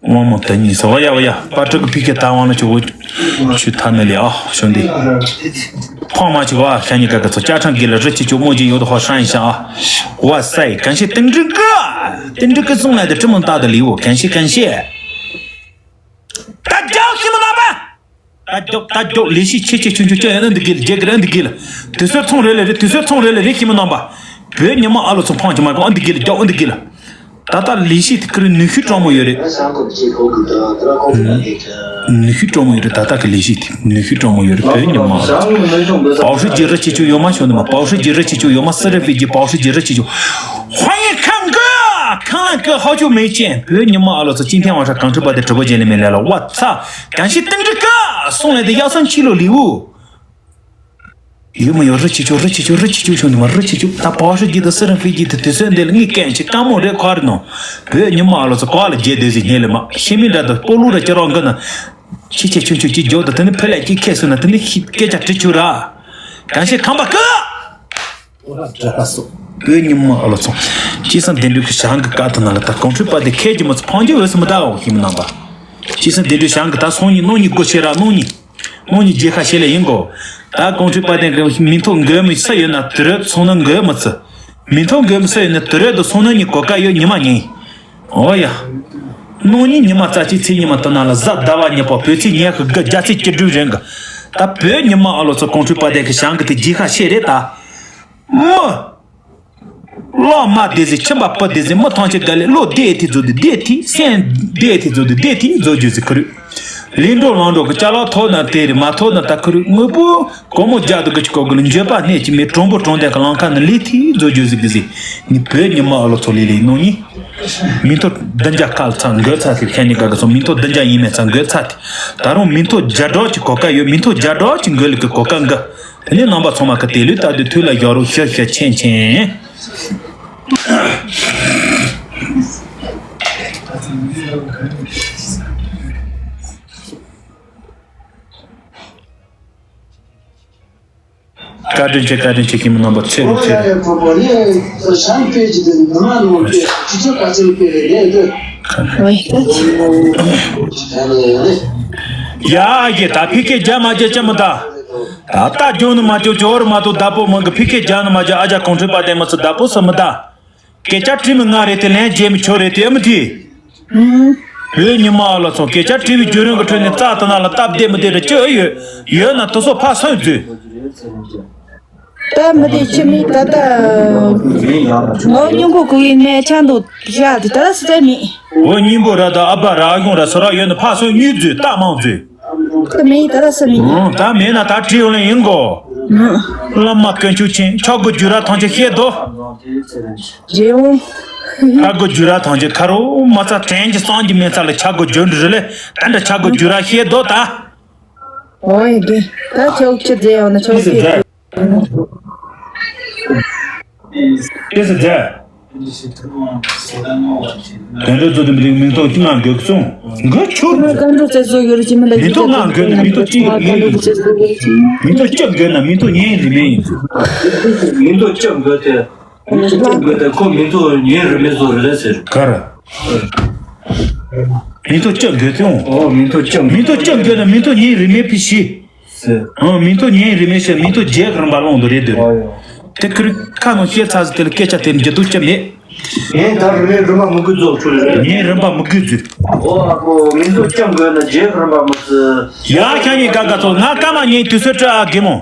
དབང་མོ་དེ་གཉིས་སོ་བ་ཡ་བ་ཡ། པ་ཕྲུག་གི་ཕི་ཁེ་ཐ་ཝང་ལ་ཆུ་བོ་ཆུ་ཐ་ནི་ལི་ཨ་ཤོ་འདི། ཕོང་མ་ཆུ་བ་ཤ་ཉི་ཀ་ཀ་ཚོ་ཅ་ཁྲང་གི་ལ་རི་ཆི་ཆུ་མོ་ཇི་ཡོད་དོ་ཧོ་ཧྲང་ཤ་ཨ། བ་སའི་གན་ཤི་ཏིང་ཀྲི་ཀ། ཏིང་ཀྲི་ཀ་སུང་ལ་དེ་ཁྲི་མོ་ཏ་དེ་ལི་བོ་གན་ཤི་གན་ཤི། ད་རྒྱག་ཤི་མོ་ན་པ། ད་རྒྱོག་ད་རྒྱོག་ལས་གཞི་ཆེ་ཆེ་ཆུང་ཆུང་ཅི་ཡང་ཨ་འདི་དགེ་ལ་རྒྱལ་གི་ར་འདི་དགེ་ལ། དུས་ཚོད་ཚོང་རེ་ལ་རེ་དུས་ཚོད་ཚོང་རེ་ལ་རེ་ཤི་མི་རྣམ་པ། བོད་ཉི་མ་ཨ་ལོ་ཚོ་ཕང་གི་མ་གོ་ཨ་འདི་དགེ་ལ་རྒྱོག་ཨ་འདི་དགེ་ལ། ད་ལྟ་ལས་གཞི་དེ་ཁུར་ནུས་ཤུགས་སྤྲང་མོ་ཡོད་རེད། ནུས་ཤུགས་སྤྲང་མོ་ཡོད་རེད། ད་ལྟ་གི་ལས་གཞི་དེ་ནུས་ཤུགས་སྤྲང་མོ་ཡོད་རེད། བོད་ཉི་མ་ཨ་ལོ་ཚོ། པའོ་ཧྲི་རྗེ་རི་ཆེ་ཆུ་ཡོད་མ་ཤོ་ནི་མ། པའོ་ཧྲི་རྗེ་རི་ཆེ་ཆུ་ཡོད་མ། སི་རི་ཕི་རྗེ་པའོ་ཧྲི་རྗེ་རི་ཆེ་ཆུ། ཧོ་ཡི་ཁང་གི་ཁང་གི་ཧོ་ཆུ་མེ་ཅན། བོད་ཉི་མ་ཨ་ལོ་ཚོ་ཅིན་ཐེན་ཝང་ཧྲ་གང་ཁྲི་པ་དེ་གྲུ་པ་རྗེ་ལི་མེ་ལེ་ལ་བ་ཚ། གང་ཤི་ཏིང་ཀྲི་ཀ་སོང་ལས་དེ་ཡག་སོང་ཕྱི་ལོ་ལིའུ། ཡུ་མ་ཡོ་རི་ཆི་ཆུ་རི་ཆི་ཆུ་རི་ཆི་ཆུ་ཤོ་ནི་མ་རི་ཆི་ཆུ་ད་པའོ་ཧྲི་རྗེ་དང་སི་རི་ཕི་རྗེ་དེ་དུས་ཚོད་འདི་ལ་ངས་སྐད་ཆ་དཀའ་མོ་རེད་ཁོ་རེ་ནོ། བོད་ཉི་མ་ཨ་ལོ་ཚོ་གོ་ལ་རྗེ་དེ་ཟི་ཉེ་ལེ་མ་ཤི་མི་འདྲ་དོ་སྤོ་ལུ་ར་ཅི་རོ་འགི་ན། ཆི་ཆེ་ཆུང་ཆུང་ཅི་འཇོག་དང་དེ་ནི་ཕི་ལ་ཅི་ཁེ་སོ་ན་དེ་ནི་ཤི་སྐད་ཆ་དྲི་ཆུ་ར། གང་ཤི་ཁང་པ་ཀི། བོད་ཉི་མ་ཨ་ལོ་ཚོ། ཅི་སང་དེ་འདྲ་གི་ཞང་གི་ཀ་ཐ་ན་ལ་ད་གོང་ཁྲོས་པ་དེ་ཁས་ཀྱི་མ་ཚོ་ཕང་རྒྱུ་འོས་སུ་མི་ད་འོ་ཧི་མི་རྣམ་པ། ཅི་སང་དེ་འདྲ་ཞང་གི་ད་སོང་ཉི་ནོ་ཉི་སྒོ་ཤེ་ར་ནོ་ཉི། ནོ་ཉི་རྗེ་ཁ་ཤེ་ལེ་ཡིན་གོ། ད་གོང་ཁྲོས་པ་དེ་གི་མི་ཐོག་འགོས་མི་ས་ཡོད་ན་དུ་རེད་སོང་ན་འགོས་མི་ཚུ། མི་ཐོག་འགོས་མི་ས་ཡོད་ན་དུ་རེད་དུ་སོང་ན་ཉི་གོ་ཀ་ཡོད་ཉི་མ་ཉི། ཨོ་ཡ། ནོ་ཉི་ཉི་མ་རྩ་ཆི་ཚེ་ཉི་མ་དུ་ན་ལ་གཟའ་ཟླ་བ་ཉི་པོ་བོད་ཚེས་ཉི་ཤུ་དགུ་རྒྱ་ཚེས་བཅུ་དྲུག་རིང་གི། ད་བོད་ཉི་མ་ཨ་ལོ་ཚོ་གོང་ཁྲོས་པ་དེ་གི་ཞང་གི་དེ་རྗེ་ཁ་ཤེ་རེད་ད། མི། བློ་མ་བདེ་ཟེར་ཁྱིམ་པ་པོ་བདེ་ཟེར་མི་ཐང་ཆད་དགའ་ལས་བློ་བདེ་ཐི་རྫོ་དི་བདེ་ཐི་སེམས་བདེ་ཐི་རྫོ་དི་བདེ་ཐི་རྫོ་རྒྱུ་ཟེར་ཁུ་རུ། ལིང་འགྲོ་ལང་འགྲོ་གི་ཅ་ལག་ཐོག་ན་དེ་རེད་མ་ཐོག་ན་ད་ཁུ་རུ་དངོས་པོ་གོ་མོ་རྒྱ་དུ་གི་ཅི་གོ་གི་ལ་འགྱོད་པ་གནས་ཀྱི་མེད་གྲོང་པོ་གྲོང་རྡལ་གི་ལང་ཁ་ན་ལི་ཐི་རྫོ་རྒྱུ་ཟེར་གི་ཟེར། ནི་བོད་ཉི་མ་ཨ་ལོ་ཚོ་ལི་ལི་ནོ་ནི། མི་ཐོ་བདུན་བརྒྱ་ཁ་ལ་ཚ་འགོད་ཚ་ཐི་ཁྱེད་ནི་ག་ག་སོ་མི་ཐོ་བདུན་བརྒྱ་ཡིན་མེད་ཚ་འགོད་ཚ་ཐི། ད་རུང་མི་ཐོ་བརྒྱ་སྒྲོག་ཅིག་གོ་ཀ་ཡོད་མི་ཐོ་བརྒྱ་སྒྲོག་ཅིག་འགོད་ལི་གི་གོ་ཀ་འགའ། དེ་ནས་རྣམ་པ་ཚང་མ་གི་དེ་ལུས་ལྟ་དུས་དུས་ལ་ཡོ་རོ་ཤ་ཤ་ཆེན་ཆེན། བཀའ་དྲིན་ཆེ་བཀའ་དྲིན་ཆེ་ཁྱིམ་རྣམ་པ་ཚེ་རིང་ཚེ་རིང་། ཡ་ཡེ་ད་ཕི་ཁེ་རྒྱ་མ་རྒྱ་ཅི་མི་ད། ད་ལྟ་རྒྱུ་ནི་མ་རྒྱུ་ཇོ་བོར་མ་ཐུག་བདག་པོ་མང་གི་ཕི་ཁེ་རྒྱ་ནི་མ་རྒྱ་ཨ་ཅག་གོང་ཁྲོས་པ་དེ་མི་ཚུ་བདག་པོ་སུ་མི་ད། སྐད་ཆ་དྲི་མི་ང་རེད་དེ་ལན་རྗེས་མི་ཆོ་རེད་དེ་ཨ་མི་དེ། བོད་ཉི་མ་ཨ་ལ་ཚོ་སྐད་ཆ་དྲི་བའི་བརྒྱུད་རིམ་གི་ཁྲོད་ནས་རྩ་དེ་ན་ལ་སྟབས་བདེ་མི་བདེ་རེ་ཅི་ཨེ་ཡོད། ཡོད་ན་དེ་ཚོ་ཕར་སོན་མཛོད། ད་མི་དེ་ཁྱིམ་མི་ད་ལྟ་ངའི་སྙིང་པོ་གུ་ཡིན་ནས་ཆང་དུ་བཞག་དེ་ད་ལྟ་སུ་རེད་མི། འོ་སྙིང་པོ་ར་ད་ཨ་ཕ་ར་ཨ་གཞུང་ར་སུ་ར་ཡོད་ན་ཕར་སོན་གཉིས་མཛོད་རྟགས་མང་མཛོད། ད་མི་ད་ལྟ་སུ་མི། ཨང་ད་མེད་ན་ད་བྲིས་ཡོང་ལེ་ཡིན་གོ། བླ་མ་དཀོན་མཆོག་མཁྱེན་ཆོག་གི་རྒྱུ་ར་ཐང་ཆད་ཤེས་དོ། རྗེ་བོ། ཆག་སྒོ་རྒྱུ་ར་ཐང་ཆད་ཁ་རོ་མ་རྩ་དྲན་གྱི་སང་གྱི་མེད་ས་ལ་ཆག་སྒོ་རྒྱུ་འདྲི་རེ་ལེ་ད་འདྲ་ཆག་སྒོ་རྒྱུ་ར་ཤེས་དོ་ད། ཨོ་ཡ་དེ་ད་ཆོག་ཆི་རྫས་ཡོང་ན་ཆོག་ཆི་རྫས། ཨེ་སི་རྫས། དོན་འགྲོ་ཚོ་དེ་མི་རིགས་མིང་ཐོག་ཅི་ང་འགོད་གི་སོང་། འགོད་ཆོག་ནི། སྐམ་འགྲོ་རྩེ་བཟོ་ཡོད་རེད་ཅི་མི་ལ་མིང་ཐོག་ང་འགོད་ནི་མིང་ཐོག་ཅི་ཡིན་ཡིན་ཟེར། མིང་ཐོག་ཅི་འགོད་ན་མིང་ཐོག་ཉན་རིན་མེད་ཡིན་ཟེར། མིང་ཐོག་ཅི་འགོད་དེ། ཅི་འགོད་དེ་ཁོ་མིང་ཐོག་ཉན་རིན་མེད་བཟོ་རེད་ཟེར། ག་རེ། མིང་ཐོག་ཅི་འགོད་དེ་འོང་། ཨོ་མིང་ཐོག་ཅི་འགོད། མིང་ཐོག་ཅི་འགོད་ན་མིང་ཐོག་ཉན་རིན་མེད་ཕི་ཤི། ཨང་། མིང་ཐོ་ཉན་རིན་མེད་ཤེས་མིང་ཐོ་རྗེས་རིམ་པ་ལོང་དུ་རེད་འདུག་ཨོ་ཡོ། དེ་ཁུར་ཁ་ནང་བཤད་ཚར་ཟིན་དེ་ལ་སྐད་ཆ་དེ་འཇི་དུ་ཅི་མེད། ངས་ད་རིན་མེད་རིན་པ་མི་དགོས་རྫོགས་ཆུ་རེད། ངས་རིན་པ་མི་དགོས་རྫུ། ཨོ་ཨ་ཁོ་མིང་ཐོ་ཅང་དགོས་ན་རྗེས་རིམ་པ་མི་རྫུ། ཡ་ཁྱ་ཉིན་ག་ག་ཚོ་ང་ཀ་མ་ཉན་དུས་ཚོད་སྤྲད་ཨ་དགེ་མོ།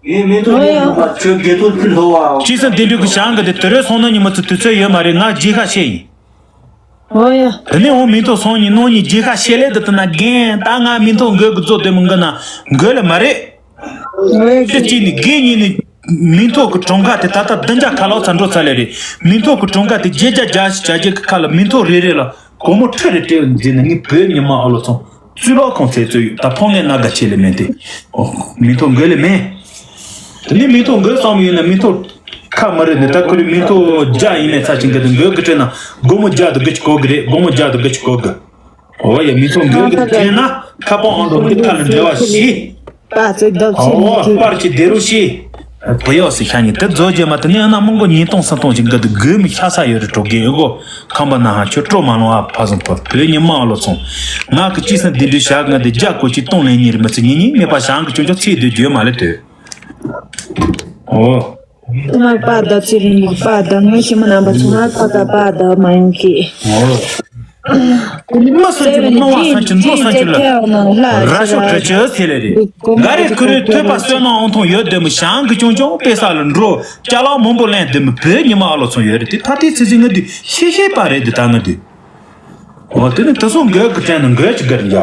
ངས་མེ་ཏོག་ཉོས་ཡོད་པ་ཁྱོད་དགེ་ཐོག་ཕུལ་ལོ་བ། སྤྱི་སེམས་བདེ་འགྲོ་གི་བྱང་གི་དེ་དུ་རེ་སོང་ན་ཉི་མ་ཚོ་དུས་ཚོད་ཡོད་མ་རེད། ང་རྗེས་ཁ་བཤད་ཡིན། ཨོ་ཡ། དེ་ནས་འོང་མིང་ཐོ་སོང་ཉིན་ནོ་ཉིན་རྗེས་ཁ་བཤད་ལས་དུ་དུ་ན་རྒན་ད་ང་མིང་ཐོ་འགོད་གི་རྫོགས་དེ་མི་འགོད་ན་འགོད་ལ་མ་རེད། ཨོ་ཡ། དེ་གཅིག་ནི་རྒན་གཉིས་ནི་མིང་ཐོ་གི་གྲངས་ཀ་དེ་ད་ལྟ་བདུན་བརྒྱ་ཁ་ལོག་ཚ་འགྲོ་ཚ་ལེ་རེད། མིང་ཐོ་གི་གྲངས་ཀ་དེ་བརྒྱད་བརྒྱ་བརྒྱ་ཞིག་བྱ་རྒྱུ་གི་ཁ་ལ་མིང་ཐོ་རེ་རེ་ལ་སྒོར་མོ་ཁྲི་རེ་སྤྲད་འཛིན་ནི་ངའི་བོད་ཉི་མ་ཨ་ལོ་ཚོང་རྩིས་ལོག་ཁོང་ཚེ་རྩོད་ཡོད་ད་ཕོ་ངས་ན་དགའ་ཆེ་ལེ་མེད་དེ། ཨོ་མིང་ཐོ་འགོད་ལེ་མེད། དེ་ནས་མིང་ཐོ་འགོད་བསམ་ཡིན་ན་མིང་ཐོ་ཁ་མ་རེད་ནས་ད་ཁོ་རེ་མིང་ཐོ་བརྒྱ་ཡིན་ནས་ཚ་ཆེན་གི་དེ་འགོད་གི་སྤྲད་ན་སྒོར་མོ་བརྒྱ་དང་དགུ་ཅིག་གོ་གི་རེད། སྒོར་མོ་བརྒྱ་དང་དགུ་ཅིག་གོ་གི། ཨོ་ཡ་མིང་ཐོ་འགོད་གི་དེ་སྤྲད་ན་ཁ་པང་ཨང་དང་འདི་ཁ་ལ་འབྲེལ་བ་ཞིག་པ་ཚིག་རྡབ་ཚིག་ཨོ་མི་ཁྱེད་པར་གྱི་སྡེ་རུ་ཤི། བུ་ཡོག་སི་ཤ་ཉི་དེ་རྫོགས་རྗེས་མ་དེ་ནས་ཨ་ན་མང་གོ་ཉིས་སྟོང་སུམ་སྟོང་ཅིག་འགི་དུ་དགོས་མི་ཤ་ས་ཡོད་རེད་གྲོགས་རྒན་ཨེ་གོ། ཁམས་པ་ན་ཧ་ཁྱོད་སྤྲོ་མ་ལོང་ཨ་ཕ་བཟང་པོ་བོད་ཉི་མ་ཨ་ལོ་ཚོང་། ང་གི་ཅི་སེམས་འདི་འདྲའི་ཞག་ང་འདི་རྒྱ་གོ་ཅི་སྟོང་ལེན་ཉིན་རེ་མི་ཚེ་ཉིན་ཉིན་མེད་པ་ཞང་གི་ཅོ་ཅོ་ཚིག་འདོད་རྒྱུ་མ་ལེ་དོད། ཨོ། ཐོག་མར་པ་ད་ཚེ་རིང་ལུགས་པ་ད་ངའི་ཞི་མི་རྣམ་པ་ཚོ་ང་པ་ད་པ་ད་མ་ཡིན་གི། ཨོ། མ་སོན་གྱི་མི་སྣང་བ་སོན་གྱི་མཛོ་སོན་གྱི་ལ། ར་ཤོ་གྲི་ཆུ་ཟེར་ལེ་རེད། ག་རེ་ཁུ་རེ་ཐོས་པ་བསོད་ནམས་ཨང་ཐོང་ཡོད་དེ་མི་ཞང་གི་ཅུང་ཅུང་དཔེ་ས་ལ་འགྲོ་ཅ་ལག་མང་པོ་ལེན་དེ་མི་བོད་ཉི་མ་ཨ་ལོ་ཚོ་ཡོད་རེད་དེ་ཕ་དེ་ཚེ་ཚེ་ང་དུས་ཤེས་ཤེས་པ་རེད་དེ་ད་ང་དུས། འོ་དེ་ནི་དེ་སོང་འགོད་གི་དྲན་ན་འགོད་ཅི་གར་འཇག་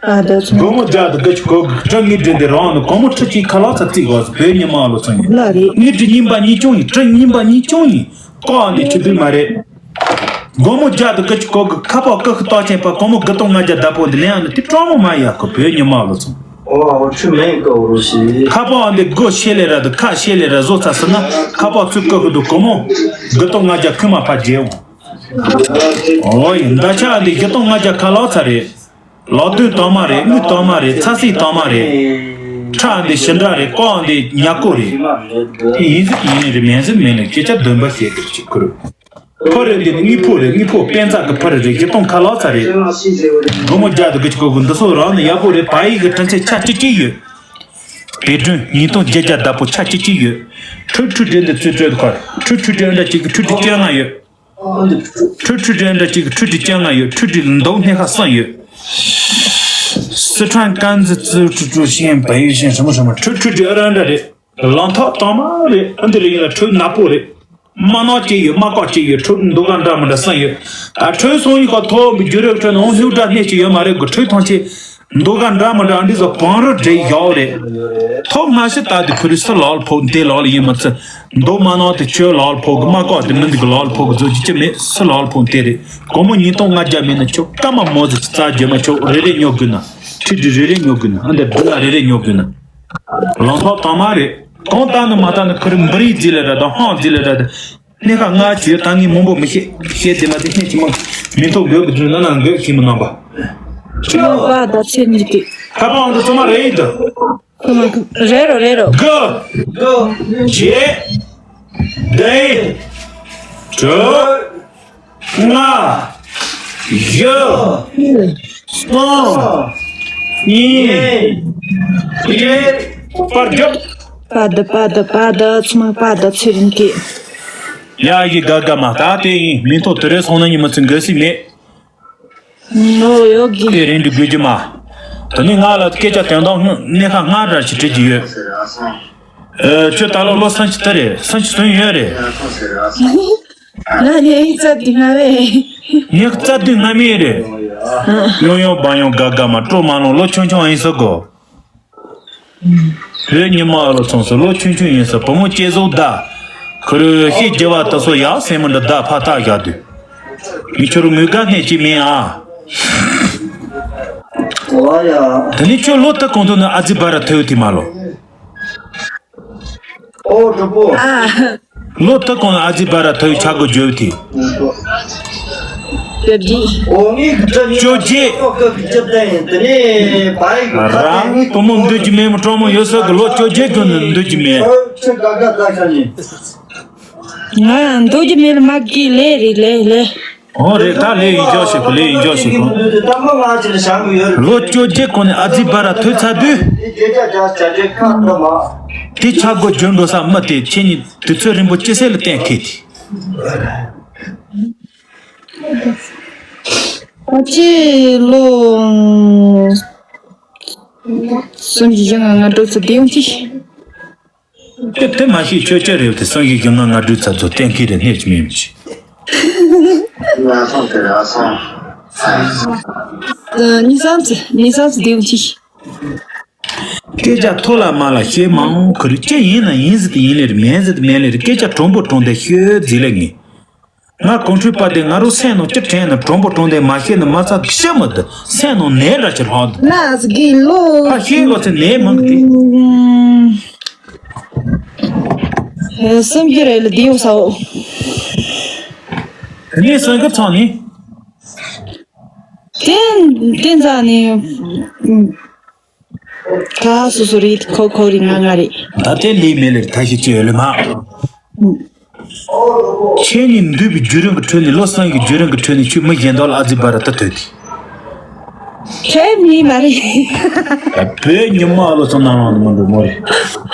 ཨ་ད་ཚོ། སྒོར་མོ་བརྒྱ་དང་དགུ་ཅིག་གོ་གི་སྤྲང་ངི་འདྲེ་འདི་རང་ནི་སྒོར་མོ་ཁྲི་གཅིག་ཁ་ལག་ཚ་རྩིས་གོ་བོད་ཉི་མ་ཨ་ལོ་ཚོ་ཡིན། ལ་རེད། ངི་འདྲི་ཉིན་པ་གཉིས་ཆུང་ཡིན་སྤྲང་ཉིན་པ་གཉིས་ཆུང་ཡིན། ཀོ་འདི་ཆུ་དུས་མ་རེད། སྒོར་མོ་བརྒྱ་དང་དགུ་ཅིག་གོ་གི་ཁ་པགས་ཀ་ཁི་ཏོག་ཆེན་པ་སྒོར་མོ་དགུ་སྟོང་ལྔ་བརྒྱ་བདག་པོ་འདི་ལེན་ཨ་ནི་དེ་སྤྲང་མོ་མ་ཡ་གི་བོད་ཉི་མ་ཨ་ལོ་ཚོ། ཨོ་ཨོ་ཆུ་མེད་ཀ་འོ་རུ་ཤི། ཁ་པགས་འདི་སྒོ་ཤེ་ལེ་ར་དུ་ཁ་ཤེ་ལེ་ར་བཟོ་ཚ་ཟེར་ན་ཁ་པགས་ཚུར་ཀ་ཁི་དུ་སྒོར་མོ་དགུ་སྟོང་ལྔ་བརྒྱ་ཁུ་མ་ཕ་རྗེ་འོང་། ཨོ་ཡིན་མདའ་ཆ་འདི་བཞི་སྟོང་ལྔ་བརྒྱ་ཁ་ལག་ཚ་རེད། ལག་རྡུལ་དྭངས་མ་རེད། དངུལ་དྭངས་མ་རེད། ཚ་སིལ་དྭངས་མ་རེད། ཁྲག་འདི་ཞི་འདྲ་རེད། ཀོ་འདི་ཉ་ཀོ་རེད། དེ་ཡིན་ཟིག་ཡིན་རེད་མིན་ཟིག་མིན་རེད་སྐད་ཆ་འདོན་པ་བཤད་གི་རེད་ཅིག་ཁུར། ཕུ་རེད་འདི་ནི་དངུལ་ཕུ་རེད། དངུལ་ཕུ་པན་ཙག་གི་ཕུ་རེད་རེད། བཞི་སྟོང་ཁ་ལག་ཚ་རེད། སྒོར་མོ་བརྒྱ་དང་དགུ་ཅིག་གོ་གི་འདི་སོགས་རང་ནི་ཡག་པོ་རེད། བ་ཡིག་གི་དྲིན་ཆེ་ཆ་གཅིག་གཅིག་ཡོད། དེ་དྲུང་ཉིས་སྟོང་བརྒྱད་བརྒྱ་བདག་པོ་ཆ་གཅིག་གཅིག་ཡོད། ཁྲུ་ཁྲུ་དྲན་འདི་ཚུལ་སྤྲོད་ཁར་ཁྲུ་ཁྲུ་དྲན་འདྲ་གཅིག་གི་ཁྲུ་དྲུག་བཅོ་ལྔ་ཡོད། ཁྲུ་ཁྲུ་དྲན་འདྲ་གཅིག་ཁྲུ་དྲུག་བཅོ་ལྔ་ཡོད། ཁྲུ་དྲུག་མདོག་སྣེ་ཁ་གསུམ་ཡོད། སི་ཁྲོན་ཀན་ཛི་ཙི་ཁྲུ་ཁྲུ་ཤེན་བལ་ཡུལ་ཤེན་ཧྲི་མོ་ཧྲི་མོ་ཁྲུ་ཁྲུ་དྲུག་ཨ་ར་འདྲ་རེད། ལང་ཐོག་དྭངས་མ་རེད། ཨ་འདི་རེད་ཡིན་ལ་ཁྲུ་ནག་པོ་རེད། མ་ནག་གཅིག་ཡོད། མ་ཀོག་གཅིག་ཡོད། ཁྲུ་མདོག་ཁ་འདྲ་མི་འདྲ་གསུམ་ཡོད། ཨ་ཁྲུ་སོང་ཡིན་ཁ་ཐོག་མི་རྒྱུ་རེ་ཁྲུ་ནང་ཧེའུ་འདྲ་སྣེ་གཅིག་ཡོད་མ་རེད་གི་ཁྲུ་ཐང་ཆེ། མདོ་ག་འདྲ་མི་འདྲ་འདི་ཚོ་བང་རི་འདྲེ་ཡག་རེད། ཐོག་སྔ་ཕྱི་ལྟ་དུས་ཁུ་རི་སི་ལོག་ལ་ཕོག་འདི་ལོག་ལ་ཡིན་མི་ཚེ། མདོ་མ་ནང་དེ་ཁྱོད་ལོག་ལ་ཕོག་གི་མ་ཀོག་དེ་མི་འདི་གི་ལོག་ལ་ཕོག་གི་བཟོ་རྒྱུ་ཅི་མེད་སི་ལོག་ལ་ཕོག་དེ་རེད། སྒོར་མོ་ཉིས་སྟོང་ལྔ་བརྒྱ་མེད་ན་ཁྱོད་སྐར་མ་མོ་ཟིག་རྩ་རྒྱུ་མ་ཁྱོད་རེ་རེ་ཉོ་དགོས་ན། ཁྲི་འདི་རེ་རེ་ཉོ་དགོས་ན་ཨ་འདི་འདི་ལ་རེ་རེ་ཉོ་དགོས་ན། ལང་ཚོ་དྭངས་མ་རེད། གང་ལྟ་ནི་མ་ལྟ་ནི་ཁུ་རི་འབུ་རིགས་རྫི་ལ་ར་དང་ཧང་རྫི་ལ་ར་དང་། སྣེ་ཁ་ལྔ་བཅུ་ཡོད། ད་ངས་མང་པོ་མི་ཤེས། ཤེས་དེ་ལ་དེ་སྣེ་ཆི་མོ་མི་ཐོག་འགོད་གི་དུས་ན་ན་འགོད་ཤེས་མི་རྣམ་པ། ཁྱི་མོ་པ་ད་ཚེ་གཉིས་ཀྱི། ཁ་པང་དུ་ཚང་མ་རེད་དུ། ཁོ་མ་ཁོ་རེད་རོ་རེད་རོ། དགུ། བརྒྱད། བདུན། དྲུག་ལྔ། བཞི། གསུམ། གཉིས། གཅིག་པར་རྒྱབ། པ་ད་པ་ད་པ་ད་ཚང་མ་པ་ད་ཚེ་རིང་གི། ཡ་ཡི་དགའ་དགའ་མ་ད་དེ་ཡིན་མིང་ཐོག་དུ་རེ་སོང་ན་ཉི་མ་ཚུན་འགའ་སྲིད་མེད། ནོ་ཡོ་གི། དེ་རིང་འདི་དགོས་ཀྱི་མ། ད་ནི་ང་ལ་སྐད་ཆ་དོན་དག་སྣེ་ཁ་ལྔ་འདྲ་ཞིག་དྲི་གི་ཡོད། ཨ། ཁྱོད་ད་ལོ་ལོ་སུམ་ཅུ་དེ་རེད། སུམ་ཅུ་སོན་ཡོད་རེད། ང་ནི་ཨིན་རྩ་དུས་ང་རེད། ངས་རྩ་དུས་ང་མིན་རེད། ཡོང་ཡོང་བ་ཡོང་དགའ་དགའ་མ་སྤྲོ་མ་ལོང་ལོ་ཆུང་ཆུང་ཨིན་ས་གོ། བོད་ཉི་མ་ཨ་ལོ་ཚོང་ས་ལོ་ཆུང་ཆུང་ཡིན་ས་བུ་མོ་སྐྱེ་བཟོ་ད། ཁུ་རུ་ཤེས་རྒྱ་བ་ད་སོ་ཡག་སེ་མ་འདྲ་ད་ཕ་ཐག་བཞག་དུས། མི་ཁྱོད་རུ་ངུ་དགའ་སྣེ་གཅིག་མིན་ཨ། ཨོ་ཡ། དེ་ནི་ཁྱོད་ལོ་ད་གོང་དུ་ནི་ཨ་ཙི་བ་ར་ཐོས་དེ་མ་ལོ། ཨོ་གྲོགས་པོ། ཨ། ལོ་ད་གོང་ཨ་ཙི་བ་ར་ཐོས་ཆག་གོ་བརྗོད་དེ། ཨོ་ངའི་གི་ཁྲ་ནི་ཅོ་ཅེ། ཨོ་ཀ་གི་ཅི་ལྟ་ཡིན་དེ་ནས་བ་ཡི་གི་ཁ་རང་བུ་མོ་འདོད་ཀྱི་མེད་མོ་གྲོགས་མོ་ཡོད་ས་གི་ལོ་ཅོ་ཅེ་གི་ནི་འདོད་ཀྱི་མེད། ཁྱོད་ག་ག་ད་ཁ་ནི། ང་འདོད་ཀྱི་མེད་ལ་མ་གི་ལས་རེད་ལས་ལས། ཨོ་རེད་ད་ལས་ཡིན་ཅོག་ཞིག་གི་ལས་ཡིན་ཅོག་ཞིག་གི། ལོ་བཅོ་བརྒྱད་གོང་ནས་ཨ་ཙི་བ་ར་ཐོས་ཚར་དུས། དེ་ཆག་སྒོ་འཇོན་འགྲོ་ས་མི་དེ་ཁྱེད་ཉིད་དུས་ཚོད་རིང་པོ་སྐྱེ་སེ་ལ་གཏན་འཁེལ་དེ། ཨ་ཅེ་ལོ། སུམ་བཞི་བཞི་ལྔ་ལྔ་དྲུག་ཙམ་བསྡད་ཡོང་ཅིག་དེ་དེ་མ་ཤེས་ཆོས་ཅི་རེད་དེ་སངས་རྒྱས་ཀྱི་ང་ང་སྒྲུབ་ཚར་ཚོ་གཏན་འཁེལ་རེད་སྣེ་ཅི་མིན་མི་ཤེས། ཉི་ཤུ་ཙམ་ཉི་ཤུ་ཙམ་བསྡད་ཡོང་ཅིག་སྐད་ཆ་ཐོག་ལ་མ་ལ་བཤད་མང་ཁུར་ཅི་ཡིན་ན་ཡིན་ཟེར་དེ་ཡིན་ལེ་རེད་མིན་ཟེར་དེ་མིན་ལེ་རེད་སྐད་ཆ་དྲང་པོ་དྲང་བདེན་ཤོད་ཟེར་ལེ་ངས། ང་གོང་ཁྲོས་པ་དེ་ང་རང་སེམས་ནང་ཅི་དྲན་ན་དྲང་པོ་དྲང་བདེན་མ་བཤད་ན་མ་ཚ་ཤ་མི་འདུག་སེམས་ནང་ནད་འདྲ་ཅིག་ལྷག་འདུག་ལ་སྒེ་ལོ། ཨ་ཤེས་གོ་ཚེ་ནད་མང་གི་དེ། ཨེ་སེམས་ཀྱི་རེད་ལ་དེའུ་ས་འོ། དེ་ནས་སེམས་ཀྱི་ཚང་ནས། དེ་དེ་འཛག་ནས། ཁ་སོ་སོ་རེད་ཁོ་ཁོ་རེད་ང་ང་རེད། ད་ལྟའི་ལས་མེད་ལེར་ད་ཤི་ཅི་ཡོད་ལེ་མ། ཁྱེད་གཉིས་འདུས་པའི་བརྒྱུད་རིམ་གྱི་ཁྲོད་ནས་བློ་བཟང་གི་བརྒྱུད་རིམ་གྱི་ཁྲོད་ནས་ཁྱོད་མི་གཞན་དག་ལ་ཨ་ཙི་བ་ར་ད་ཐོས་ཏེ། ཁྱེད་གཉིས་མ་རེད། བོད་ཉི་མ་བློ་བཟང་ནང་ལ་མི་འགྲོ་མོ་རེད།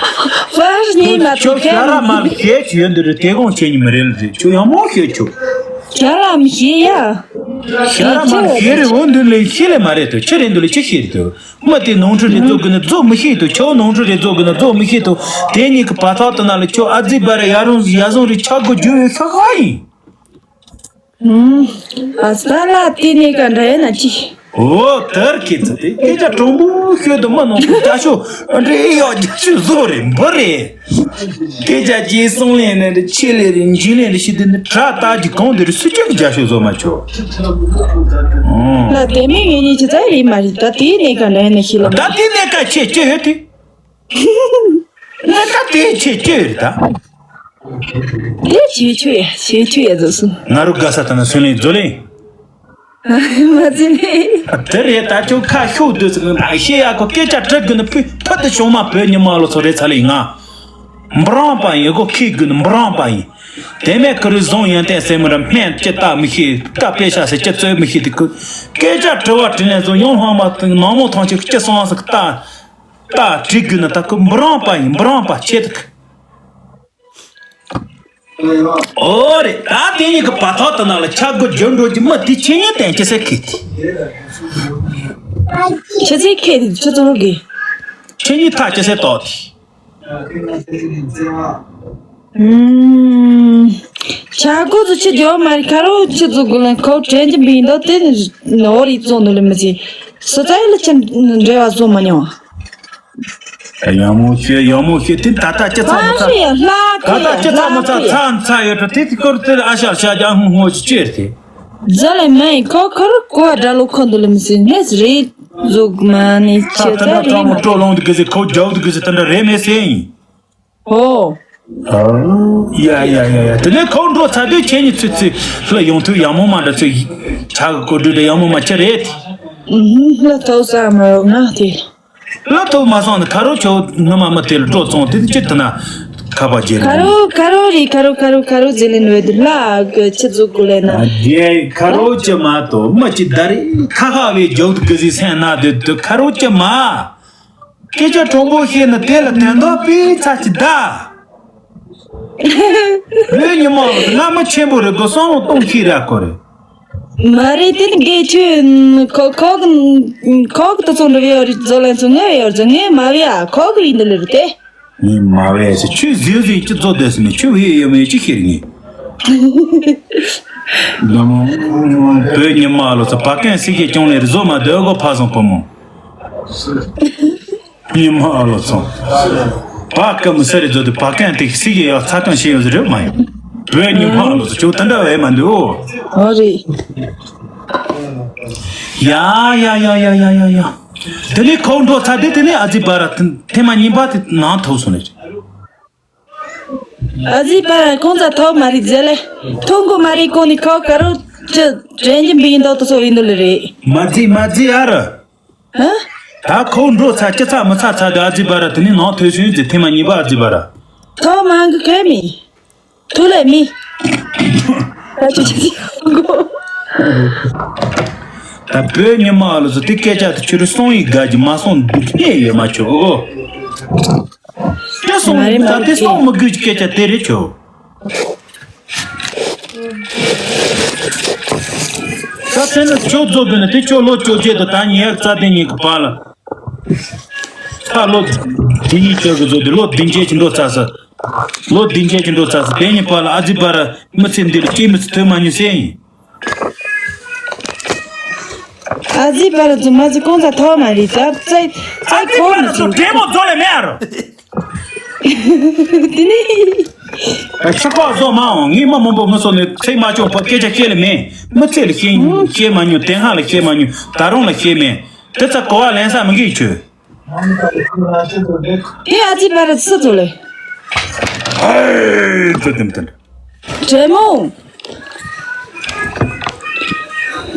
བར་གཉིས་མ་ཁྱོད་ཐུག་ཞྭ་ར་མ་ལ་ཞེས་ཀྱི་ཡོད་འདི་རེད་དེ་གོང་ཁྱེད་གཉིས་མི་རེད་ལ་རེད་ཁྱོད་ཡང་མོ་ཤོད་ཁྱོད། ཞྭ་ར་མི་ཤེས་ཡ། ཞྭ་ར་མ་ལ་ཞེས་རེད་འོ་འདི་ལས་ཤེས་ལེ་མ་རེད་དོ་ཁྱེད་རེད་འདི་ལས་ཅི་ཤེས་རེད་དོ། མི་དེ་ནོར་འཁྲུལ་རེ་རྫོགས་དགོས་ན་རྫོགས་མི་ཤེས་དོ། ཁྱོད་ནོར་འཁྲུལ་རེ་རྫོགས་དགོས་ན་རྫོགས་མི་ཤེས་དོ། དེ་གཉིས་ཀྱི་བར་ཐག་དེ་ན་ལ་ཁྱོད་ཨ་ཙི་བ་ར་ཡ་རུང་ཡ་བཟང་རེ་ཆགས་དགོས་རྒྱུ་ཡོད་ཤག་ཤག་ཡིན། ཨ་ཙི་ད་ལ་དེ་ནས་ག་འདྲ་ཡོད་ན་ཅི། འོ་དར་ཁྱེད་ཚོ་དེ་སྐད་ཆ་དྲང་པོ་ཤོད་དོ་མི་ནོར་འཁྲུལ་རྒྱ་ཤོག་ཨ་འདྲེ་ཡག་རྒྱ་ཤོག་བཟོ་རེད་འབུ་རེད། སྐད་ཆ་གཅིག་གསུང་ལེན་ནས་འདི་ཆེ་ལེ་རེ་འཇིན་ལེ་རེ་ཤི་དེ་ནི་དྲ་ལྟ་གི་གང་དེ་རེ་སུ་ཅག་གི་རྒྱ་ཤོད་བཟོ་མ་ཆོག་ལ་དེ་མིན་ངེད་གཉིས་ཅི་ཙམ་རེད་མ་རེད་ད་དེའི་གནས་ཀ་འདྲ་ཡིན་ན་ཤི་ལ་ད་དེའི་གནས་ཀ་ཆེ་ཅི་ཡོད་དེ། གནས་ཀ་དེ་ཆེ་ཅི་ཡོད་རེད་ད། དེ་ཆེ་ཆུ་ཡ་ཆེ་ཆུ་ཡ་བཟོ་སུ། ང་རུ་དགའ་ས་ད་ན་སུན་ལེན་བཟོ་ལེན། མ་ཟིན་ནས། དེ་རེད་ད་ཁྱོད་ཁ་ཤུགས་བསྡུས་ཟིག་ན་ཤེས་ཡག་གོ་སྐད་ཆ་དྲི་དགོས་ན་ཕུ་ཕུ་དུ་བྱུང་མ་བོད་ཉི་མ་ལོ་ཚོ་རེད་ཚ་ལེ་ང་། འབུ་རང་པ་ཡིན་གོ་ཁེ་དགོས་ན་འབུ་རང་པ་ཡིན། དེ་མེད་ཁུ་རུ་བཟུང་ཡོན་ཏན་སེ་མི་ར་སྨན་ཅི་ལྟ་མི་ཤེས་ལྟ་དཔེ་ཤ་སེ་ཅི་རྩོད་མི་ཤེས་དེ་ཁུ། སྐད་ཆ་དྲི་བ་དྲིས་ལན་བཟོ་ཡང་ལྷང་མ་ནང་མོ་ཐང་ཆེ་ཁུ་ཅི་སོང་ཟིག་ལྟ། ལྟ་དྲི་དགོས་ན་ད་ཁུ་འབུ་རང་པ་ཡིན་འབུ་རང་པ་ཆེ་དུ་ཁུ། ཨོ་རེད་ད་དེ་གཉིས་ཀྱི་བར་ཐག་དེ་ནང་ལ་ཆག་སྒོ་བརྒྱབ་འགྲོ་གི་མི་དེ་ཁྱེད་གཉིས་དན་ཅི་སེ་ཁེ་དེ། ཆི་ཚེ་ཁེ་དེ་ཆི་ཚོ་རོ་གི། ཁྱེད་གཉིས་ཐག་ཅི་སེ་ཏོག་དེ། ཆག་སྒོ་ཚོ་ཆི་བརྒྱབ་མ་རེད་ཁ་རོ་ཆི་ཚོ་དགོས་ལན་ཁོ་དྲན་གྱི་མི་འདུག་དེ་ནི་ཨོ་རེད་བཙོང་འདུག་ལེ་མི་ཚེ་སོ་ཙ་ཡི་ལ་ཆི་འབྲེལ་བ་བཟོ་མ་མྱོང་། ཡག་མོ་ཤེས་ཡག་མོ་ཤེས་དེ་ད་ལྟ་ཅི་ཚ་མི་ཚ། ཨ་ཧྲི་ཡ་ལྷ་ད་ཁེ་ལྟ་ཅི་ཚ་མི་ཚ་ལྷ་ཁེ་ཚ་ཚ་ཡོད་དྲ་དེ་དེ་སྐོར་དེ་ཨ་ཤ་ཤ་རྒྱ་ཧུང་ཧུང་ཅི་ཅེར་དེ། ཛ་ལེ་མེ་ཁོ་ཁོ་རུ་ཀོ་ཨ་དྲ་ལོ་ཁོ་འདུ་ལེ་མི་སི་ནེ་སི་རེད་ཟུག་མ་ནི་ད་ཆེ་ད་ད་ཚ་རེད་ཀྲོང་མོ་མ་ཀྲོ་ལོང་དུ་གི་སི་ཁོ་རྒྱའུ་དུ་གི་སི་ད་འདྲ་རེད་མེད་སེ་ཡིན། ཨོ། ཡ་ཡ་ཡ་ཡ་དེ་ནས་ཁོ་འགྲོ་ཚ་དུས་ཁྱེད་ཉིད་ཚུད་ཚུད་ལ་ཡོང་དུས་ཡག་མོ་མ་འདྲ་ཚུད་ཆ་གི་གོ་སྒྲུབ་དེ་ཡག་མོ་མ་ཆེ་རེད། ལ་ཐོག་ས་མ་རོགས་ན་དེ། ལ་ཐོག་མ་སོང་ནི་ཁ་རོ་ཆོ་ནུ་མ་མ་དེ་ལ་འགྲོ་བཙོང་དེ་ཅི་ཐུ་ན་ཁ་པ་རྒྱལ་ཁ་རོ་ཁ་རོ་རི་ཁ་རོ་ཁ་རོ་ཁ་རོ་ཟེ་ལེན་བེ་དུ་ལ་གི་ཆི་ཟུག་གུ་ལེ་ན། རྒྱལ་ཁ་རོ་ཅི་མ་ཏོ་མ་ཅི་ད་རི་ཁ་ཁ་བའི་རྒྱུག་གི་ཟི་སེན་ན་དེ་དུ་ཁ་རོ་ཅི་མ། སྐད་ཆ་དྲང་པོ་བཤད་ན་དེ་ལ་དོན་དག་པའི་ཚ་ཅི་ད། ལོས་ཉི་མ་ལ་བླ་མ་ཆེན་པོ་རེད་དོ་བསམ་བློ་གཏོང་ཤེས་ར་ཁོ་རེད། མ་རེད་དེ་ནི་དགེ་ཆོས་ཁོ་ཁོ་ཁོ་གི་ཏུ་ཚོང་འགྲོ་བའི་ཡོད་རེད་ཛོ་ལན་ཚོ་ངའི་ཡོད་རེད་ངའི་མ་བས་ཨ་ཁོ་གི་ཡིན་འདི་ལེ་རུ་དེ། ངའི་མ་བས་ཟེར་ཆོས་ཟིན་ཟིན་ཅི་ཛོ་དེ་སི་མི་ཆོས་བས་ཡོད་མེད་ཅི་ཤེས་རེད་ངས། བོད་ཉི་མ་ལོ་ཚོ་བ་ཀན་སི་ཁེ་ཅུང་ལེ་རི་ཛོ་མ་དོ་གོ་ཕ་སོང་བུ་མོ། ཉི་མ་ཨ་ལོ་ཚོ། བ་ཀ་མི་ས་རེ་ཛོ་དེ་བ་ཀན་དེ་སི་ཡེ་ཡག་ཚ་ཀང་ཤེས་ཡོད་ཟེར་རེད་མ་ཡིན། བོད་ཉི་མ་ཨ་ལོ་ཚོ་ཅོ་ད་འདྲ་བས་མ་འདུག་ཨོ་རེད། ཡ་ཡ་ཡ། དེ་ནས་ཁོང་འགྲོ་ཚ་དེ་དེ་ནས་ཨ་ཙི་བ་ར་ཐེ་མ་ཉིན་པ་དེ་ནང་ཐོག་སོང་ནས། ཨ་ཙི་བ་ར་ཁོང་ཚ་ཐོག་མ་རེད་ཟེར་ལེ། ཐོག་མགོ་མ་རེད་ཁོང་ནི་ཁོ་ཀ་རོ་ཅི་དྲན་གྱི་མི་ཡིན་མདོག་ཏུ་སོ་ཡིན་འདུག་ལེ་རེད། མ་ཙི་མ་ཙི་ཨ་ར། ཧ། ད་ཁོ་འགྲོ་ཚ་ཅི་ཚ་མི་ཚ་ཚ་དེ་ཨ་ཙི་བ་ར་དེ་ནི་ནང་ཐོས་སུན་ཟེར་ཐེ་མ་ཉིན་པ་ཨ་ཙི་བ་ར། ཐོག་མང་གི་ཁེ་མི། ཐུ་ལེ་མི། ད་ཅི་ཅི་ཅི་གོ། ད་བོད་ཉི་མ་ལོ་ཚོ་དེ་སྐད་ཆ་དེ་ཆུ་རུ་སོང་ཡི་དགའ་གི་མ་སོང་འདུག་ནས་ཡོད་མ་ཆོག་ཨོ། དེ་སོང་ད་དེ་སོང་མི་དགོས་ཀྱི་སྐད་ཆ་དེ་རེད་ཆོག་ད་དེ་ནི་ཁྱོད་རྫོགས་དགོས་ན་དེ་ཁྱོད་ལོ་བཅོ་བརྒྱད་དང་ད་ཉི་ཤུ་རྩ་བདུན་ཉིན་གི་བར་ལ། ད་ལོ་དེ་གཉིས་ཆོག་གི་བཟོ་དེ་ལོ་བདུན་བརྒྱད་ཅིག་འགྲོ་ཚར་ས། ལོ་བདུན་བརྒྱད་ཅིག་འགྲོ་ཚར་ས་དེ་གཉིས་བར་ལ་ཨ་ཙི་བར་མི་ཚེ་འདི་ལ་སྐྱེས་མི་ཚེ་ཐོས་མ་མྱོང་ཟེར་ཡིན། ཨ་ཙི་བར་རྫུན་མ་ཙི་ཀོང་ཚ་ཐོག་མ་རེད་ད་ཙི་ཙི་ཨ་ཙི་ཁོ་བར་མི་ཚུ་ཚུ་འདྲེ་མོ་རྫོགས་ལས་མེད་ཨ་རོ། དེ་ནི། ཨ་ཤ་ཁོག་བཟོ་མ་འོང་ངས་མ་མང་པོ་ངུ་སོང་ནས་ཚེ་མ་ཆོག་པ་སྐད་ཆ་བཤད་ལས་མེད་མི་ཚེ་ལ་ཤེས་ཤེས་མ་མྱོང་དེ་སྔ་ལ་ཤེས་མ་མྱོང་ད་རུང་ལ་ཤེས་མེད་དེ་ཚ་གོ་བ་ལེན་ས་མི་འགིག་ཆོས། དེ་ཨ་ཙི་བར་སུ་ཚོ་ལས། ཨེ་ཙི་དེམ་དེམ། དྲེད་མོང་།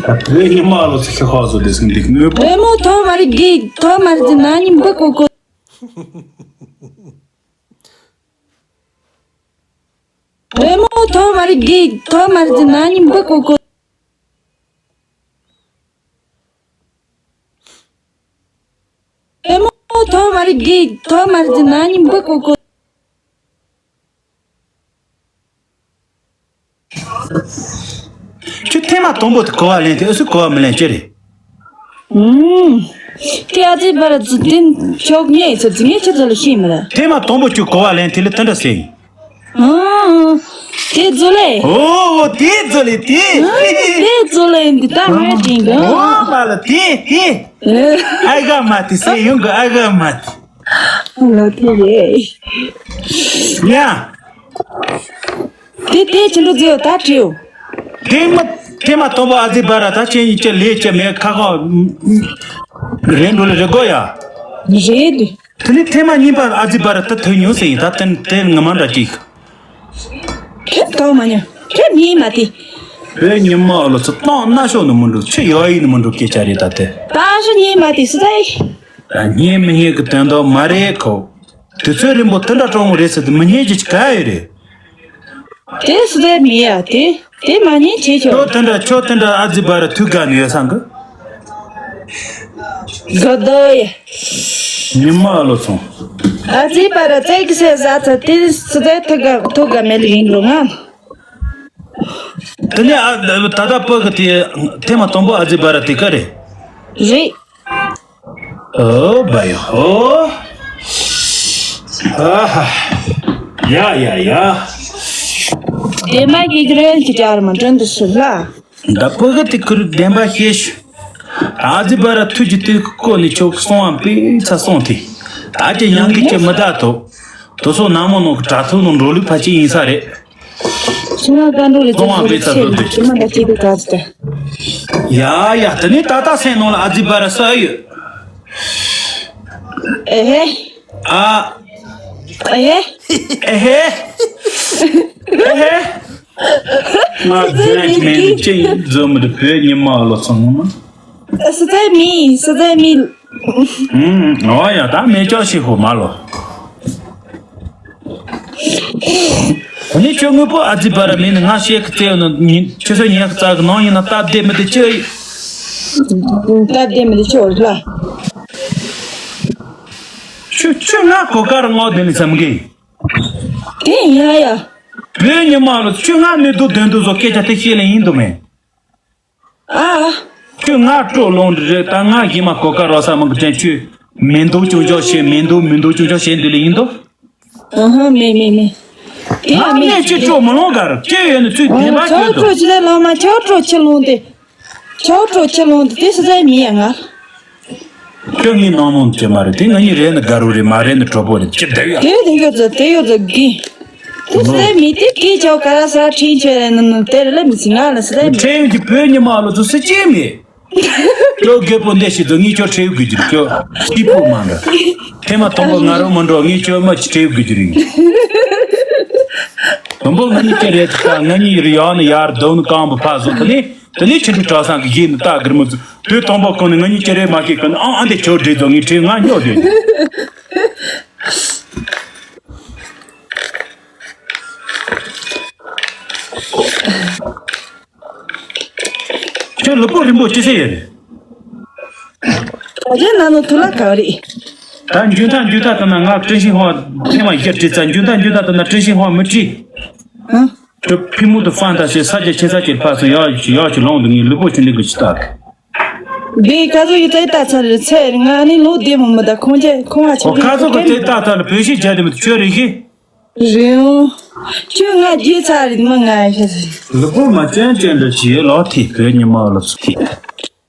ད་བོད་ཉི་མ་ལོ་ཚིག་ཤ་ཁ་བཟོ་དེ་སུན་འདུག་དངོས་པོ། དྲེད་མོང་ཐོག་མ་རེད་གི་ཐོག་མ་རེད་ན་ཉིན་པ་ཀོ་ཀོ། དྲེད་མོང་ཐོག་མ་རེད་གི་ཐོག་མ་རེད་ན་ཉིན་པ་ཀོ་ཀོ། དྲེད་མོང་ཐོག་མ་རེད་གི་ཐོག་མ་རེད་ན་ཉིན་པ་ཀོ་ཀོ། ཁྱོད་ཐེངས་མ་དང་པོ་དེ་གོ་བ་ལེན་དེ་ཨུ་སུ་གོ་བ་མི་ལེན་ཅི་རེད། ཨུམ། དེ་ཨ་ཙི་བར་རྫུན་ཏན་ཆོག་ཉེས་ཚོ་རྫུན་ངས་ཁྱོད་ཚོ་ལ་ཤེས་མི་ལ། ཐེངས་མ་དང་པོ་ཁྱོད་གོ་བ་ལེན་དེ་ལ་དེ་འདྲ་ཟེར་ཡིན། ཨང་། དེ་ཚོ་ལས། ཨོ་ཨོ་དེ་ཚོ་ལས་དེ། ཨང་། དེ་ཚོ་ལས་འདི་ལྟ་མ་དྲན་གི་ཨོ་ཨང་། མ་ལ་དེ་དེ། ཨ་ཨ་ག་མ་དེ་སེ་ཡོང་གི་ཨ་ག་མ་དེ། ལོ་དེ་རེད། ཡ། དེ་དེ་ཁྱེད་འགྲོ་རྫི་ཡོད་ད་བྲིའོ། དེ་མ་དེ་མ་དང་པོ་ཨ་ཙི་བར་ར་ད་ཁྱེད་ཡིན་ཅི་ལས་ཅི་མེད་ཁ་ཁ་རེད་འགྲོ་ལ་རེ་གོ་ཡ། རེད་དེ། དེ་ནི་ཐེངས་མ་གཉིས་པ་ཨ་ཙི་བར་ར་ད་ཐོན་མྱོང་ཟེར་ཡིན་ད་དེ་དེ་ངོ་མ་འདྲ་ཅིག་ཁྱེད་གང་མ་ཉོ་ཁྱེད་ཉིན་མ་དེ། བོད་ཉི་མ་ལོ་ཚོ་སྟོང་སྣ་ཤོག་ནི་མི་འགྲོ་ཚེ་ཡོ་ཡི་ནི་མི་འགྲོ་སྐད་ཆ་རེད་ད་དེ། ད་ཤོ་ཉིན་མ་དེ་སུ་ད་ཡི། ད་ཉན་མི་ཉན་གི་དོན་དག་མ་རེད་ཁོ། དུས་ཚོད་རིང་པོ་དེ་འདྲ་གྲོང་རེད་ཟེར་དུ་མི་ཉན་གྱི་ག་ཡོད་རེད། དེ་སུ་དེ་མི་ཡ་དེ་དེ་མ་ཉན་བྱེད་ཆོག་ཁྱོད་དེ་འདྲ་ཁྱོད་དེ་འདྲ་ཨ་ཙི་བ་ར་ཐུག་ག་ནི་ཡོད་སང་གི། ག་དོ་ཡ། ཉི་མ་ཨ་ལོ་སོང་། ཨ་ཙི་བ་ར་ཙེ་གི་སེ་ཟ་ཚ་དེ་སུ་དེ་ཐུག་ག་ཐུག་ག་མེད་ལ་ཡིན་རུང་ང་། དེ་ནས་ཨ་ད་ད་ལྟ་བོད་གི་དེ་ཐེངས་མ་དང་པོ་ཨ་ཙི་བ་ར་དེ་ག་རེད། རེད། ཨོ་བ་ཡ་ཧོ། ཨ་ཧ། ཡ་ཡ་ཡ། བདེན་པ་ཡིག་རེད་ཅི་ཅར་མ་དྲན་དུ་སུ་ལ། ད་བོད་གི་དེ་ཁུར་བདེན་པ་ཤེས་ཤུ། ཨ་ཙི་བ་ར་ཐུག་གི་དེ་ཁུ་ཀོ་ནི་ཆོག་སོང་བ་པི་ཚ་སོང་དེ། ད་ཅི་ཉང་གི་ཅི་མི་ད་དོ། དོ་སོ་ནང་མོ་ནོ་གི་དྲ་ཐུག་ནོ་འགྲོ་ལུགས་ཕ་ཅི་ཡིན་ས་རེད། ཁྱིམ་ལ་བཀའ་འགྲོ་རེ་ཚོ་ཁོང་བ་ཚོ་པེ་ཚ་ཆེ་ཚོ་དེ། ཁྱིམ་ལ་ཅི་དུ་ག་ཚོད། ཡ་ཡ་དེ་ནས་ད་ལྟ་སེང་ནང་ལ་ཨ་ཙི་བ་ར་ས་ཡོད། ཨེ་ཧེ། ཨ། ཨེ་ཧེ། ཨེ་ཧེ། ཨེ་ཧེ། ང་རྫུན་མེད་ཅིང་རྫུན་མི་འདུག་བོད་ཉི་མ་ལོ་ཚང་མ། སི་ཙེ་མི་སི་ཙེ་མི། ཨུམ། ཨོ་ཡ་ད་མེ་ཅོག་ཤི་ཧོ་མ་ལོ། ནི་ཁྱོད་དངོས་པོ་ཨ་ཙི་བ་ར་མིན་ནི་ང་ཤེས་ཀི་ཙེ་ཡོད་ནོ་ཉིན་ཆུ་ཚོད་ཉི་ཤུ་རྩ་གི་ནང་ཡིན་ན་སྟབས་བདེ་མི་བདེ་ཅི་ཡོད། སྟབས་བདེ་མི་བདེ་ཅི་ཡོད་ལ། ཁྱོད་ཁྱོད་ང་གོ་ཀ་ར་ངོ་དེ་ནི་བསམ་གི། དེ་ཡིན་ཡ་ཡ། བོད་ཉི་མ་ལོ་ཁྱོད་ང་མི་འདུག་དོན་དུ་བཟོ་སྐད་ཆ་དེ་བཤད་ལེ་ཡིན་འདུག་མེད། ཨ། ཁྱོད་ང་སྤྲོ་ལོང་འདི་རེད་ད་ང་གཞི་མ་གོ་ཀ་རོ་ས་མང་གི་དྲན་ཁྱོད་མི་འདུག་ཅུང་ཅོག་བྱེད་མི་འདུག་མི་འདུག་ཅུང་ཅོག་བྱེད་འདི་ལ་ཡིན་འདུག་ཨ་ཧ་མེ་མེ་མེ། དེ་ང་ཡང་མེ་ངས་ཅི་སྤྲོ་མི་ལོང་གར་ཅི་ཡོད་ནི་ཚུལ་བདེན་པ་ཁྱོད་ཁྱོད་དོ། ཁྱོད་ཅི་ལ་ལོང་མ་ཁྱོད་སྤྲོ་ཆི་ལོང་དེ། ཁྱོད་སྤྲོ་ཆི་ལོང་དེ་དེ་སུ་ཟ་མི་ཡ་ང་། ཁྱོད་ངའི་ནང་མོ་ཅི་མ་རེད་དེ་ང་གཉིས་རེད་ནི་དགའ་རུ་རེད་མ་རེད་ནི་གྲོགས་པོ་རེད་ཅི་བསྡད་ཡ། དེ་དེ་ཡོད་ཚོད་དེ་ཡོད་ཚོད་གི། དེ་སུ་ཟ་མི་དེ་གི་ཅོ་ག་ར་ས་ཁྲིན་ཆེ་རེད་ནི་ནི་དེ་རེད་ལ་མི་སི་ང་ལ་སུ་ཟ་མི། ཁྲེ་ཡོད་ཀྱི་བོད་ཉི་མ་ལོ་ཚོ་སུ་ཅི་མེད། ཁྱོད་རྒད་པོ་འདི་ཞིག་ཏུ་ངས་ཁྱོད་ཁྲེལ་དགོས་རྒྱུ་རེད་ཁྱོད་སྐྱིད་པོ་མ་འདྲ། ཐེངས་མ་དང་པོ་ང་རང་མ་འགྲོ་ངས་ཁྱོད་མ་ཅི་ཁྲེལ་དགོས་རྒྱུ་རེད། དང་པོ་ང་གཉིས་ཀྱི་རེད་ད་ང་གཉིས་རི་ཡག་ནི་ཡར་རྡོ་ནི་རྐང་པ་ཕར་བཟོ་དེ་ནས་དེ་ནས་ཆུ་འབྲུ་བྲག་སང་གི་ཡིན་ནི་ད་གིར་མོ་ཚོ་དུས་དང་པོ་ཁོ་ནི་ང་གཉིས་ཀྱི་རེད་མ་ཤེས་ཁོ་ནི་ཨང་ཨང་དེ་ཁྱོད་འདྲེ་ཚོ་ངས་ཁྲེལ་ང་སྨྱོ་དེ། ཁྱོད་ལུས་པོ་རིན་པོ་ཅི་ཟེར་ཡོད་རེད། ད་ཅི་ན་ནོ་ཐུ་ལ་ག་རེད། ད་འཇུན་ཐང་འཇུན་ཐང་ད་ན་ང་ཀྲིན་ཤིང་ཧོ་ཐེངས་མ་བཞི་བྲིས་ཚ་འཇུན་ཐང་འཇུན་ཐང་ད་ན་ཀྲིན་ཤིང་ཧོ་མི་བྲིས། ཧ། ཁྱོད་ཕི་མུ་དུ་ཧྥང་ད་ཞེས་ས་ཆ་ཆེ་ས་ཆེར་ཕར་སོང་ཡག་ཡག་ཅིག་ལོང་དུ་ངའི་ལུས་པོ་ཆུ་འདི་གི་ཅི་ལྟར། དེ་ཁ་ཚོ་ཡི་ཙེ་ལྟ་ཚར་རེད། ཚེ་རིང་ང་ནི་ལོ་བདེ་མོ་མི་ད་ཁོང་ཅེ་ཁོང་ང་ཆོ་ཨོ་ཁ་ཚོ་གི་ཙེ་ལྟ་ཚར་ལ་བོད་ཤིག་བྱ་དེ་མི་ཁྱོད་རེ་ཤི། རེད་འོ། ཁྱོད་ང་རྗེས་ཚར་རེད་མ་ང་ཤ་ཟེར། ལུ་གུ་མ་ཅན་ཅན་འདྲ་ཞིག་ལོ་ཐིག་བོད་ཉི་མ་ལ་སུ་ཐིག་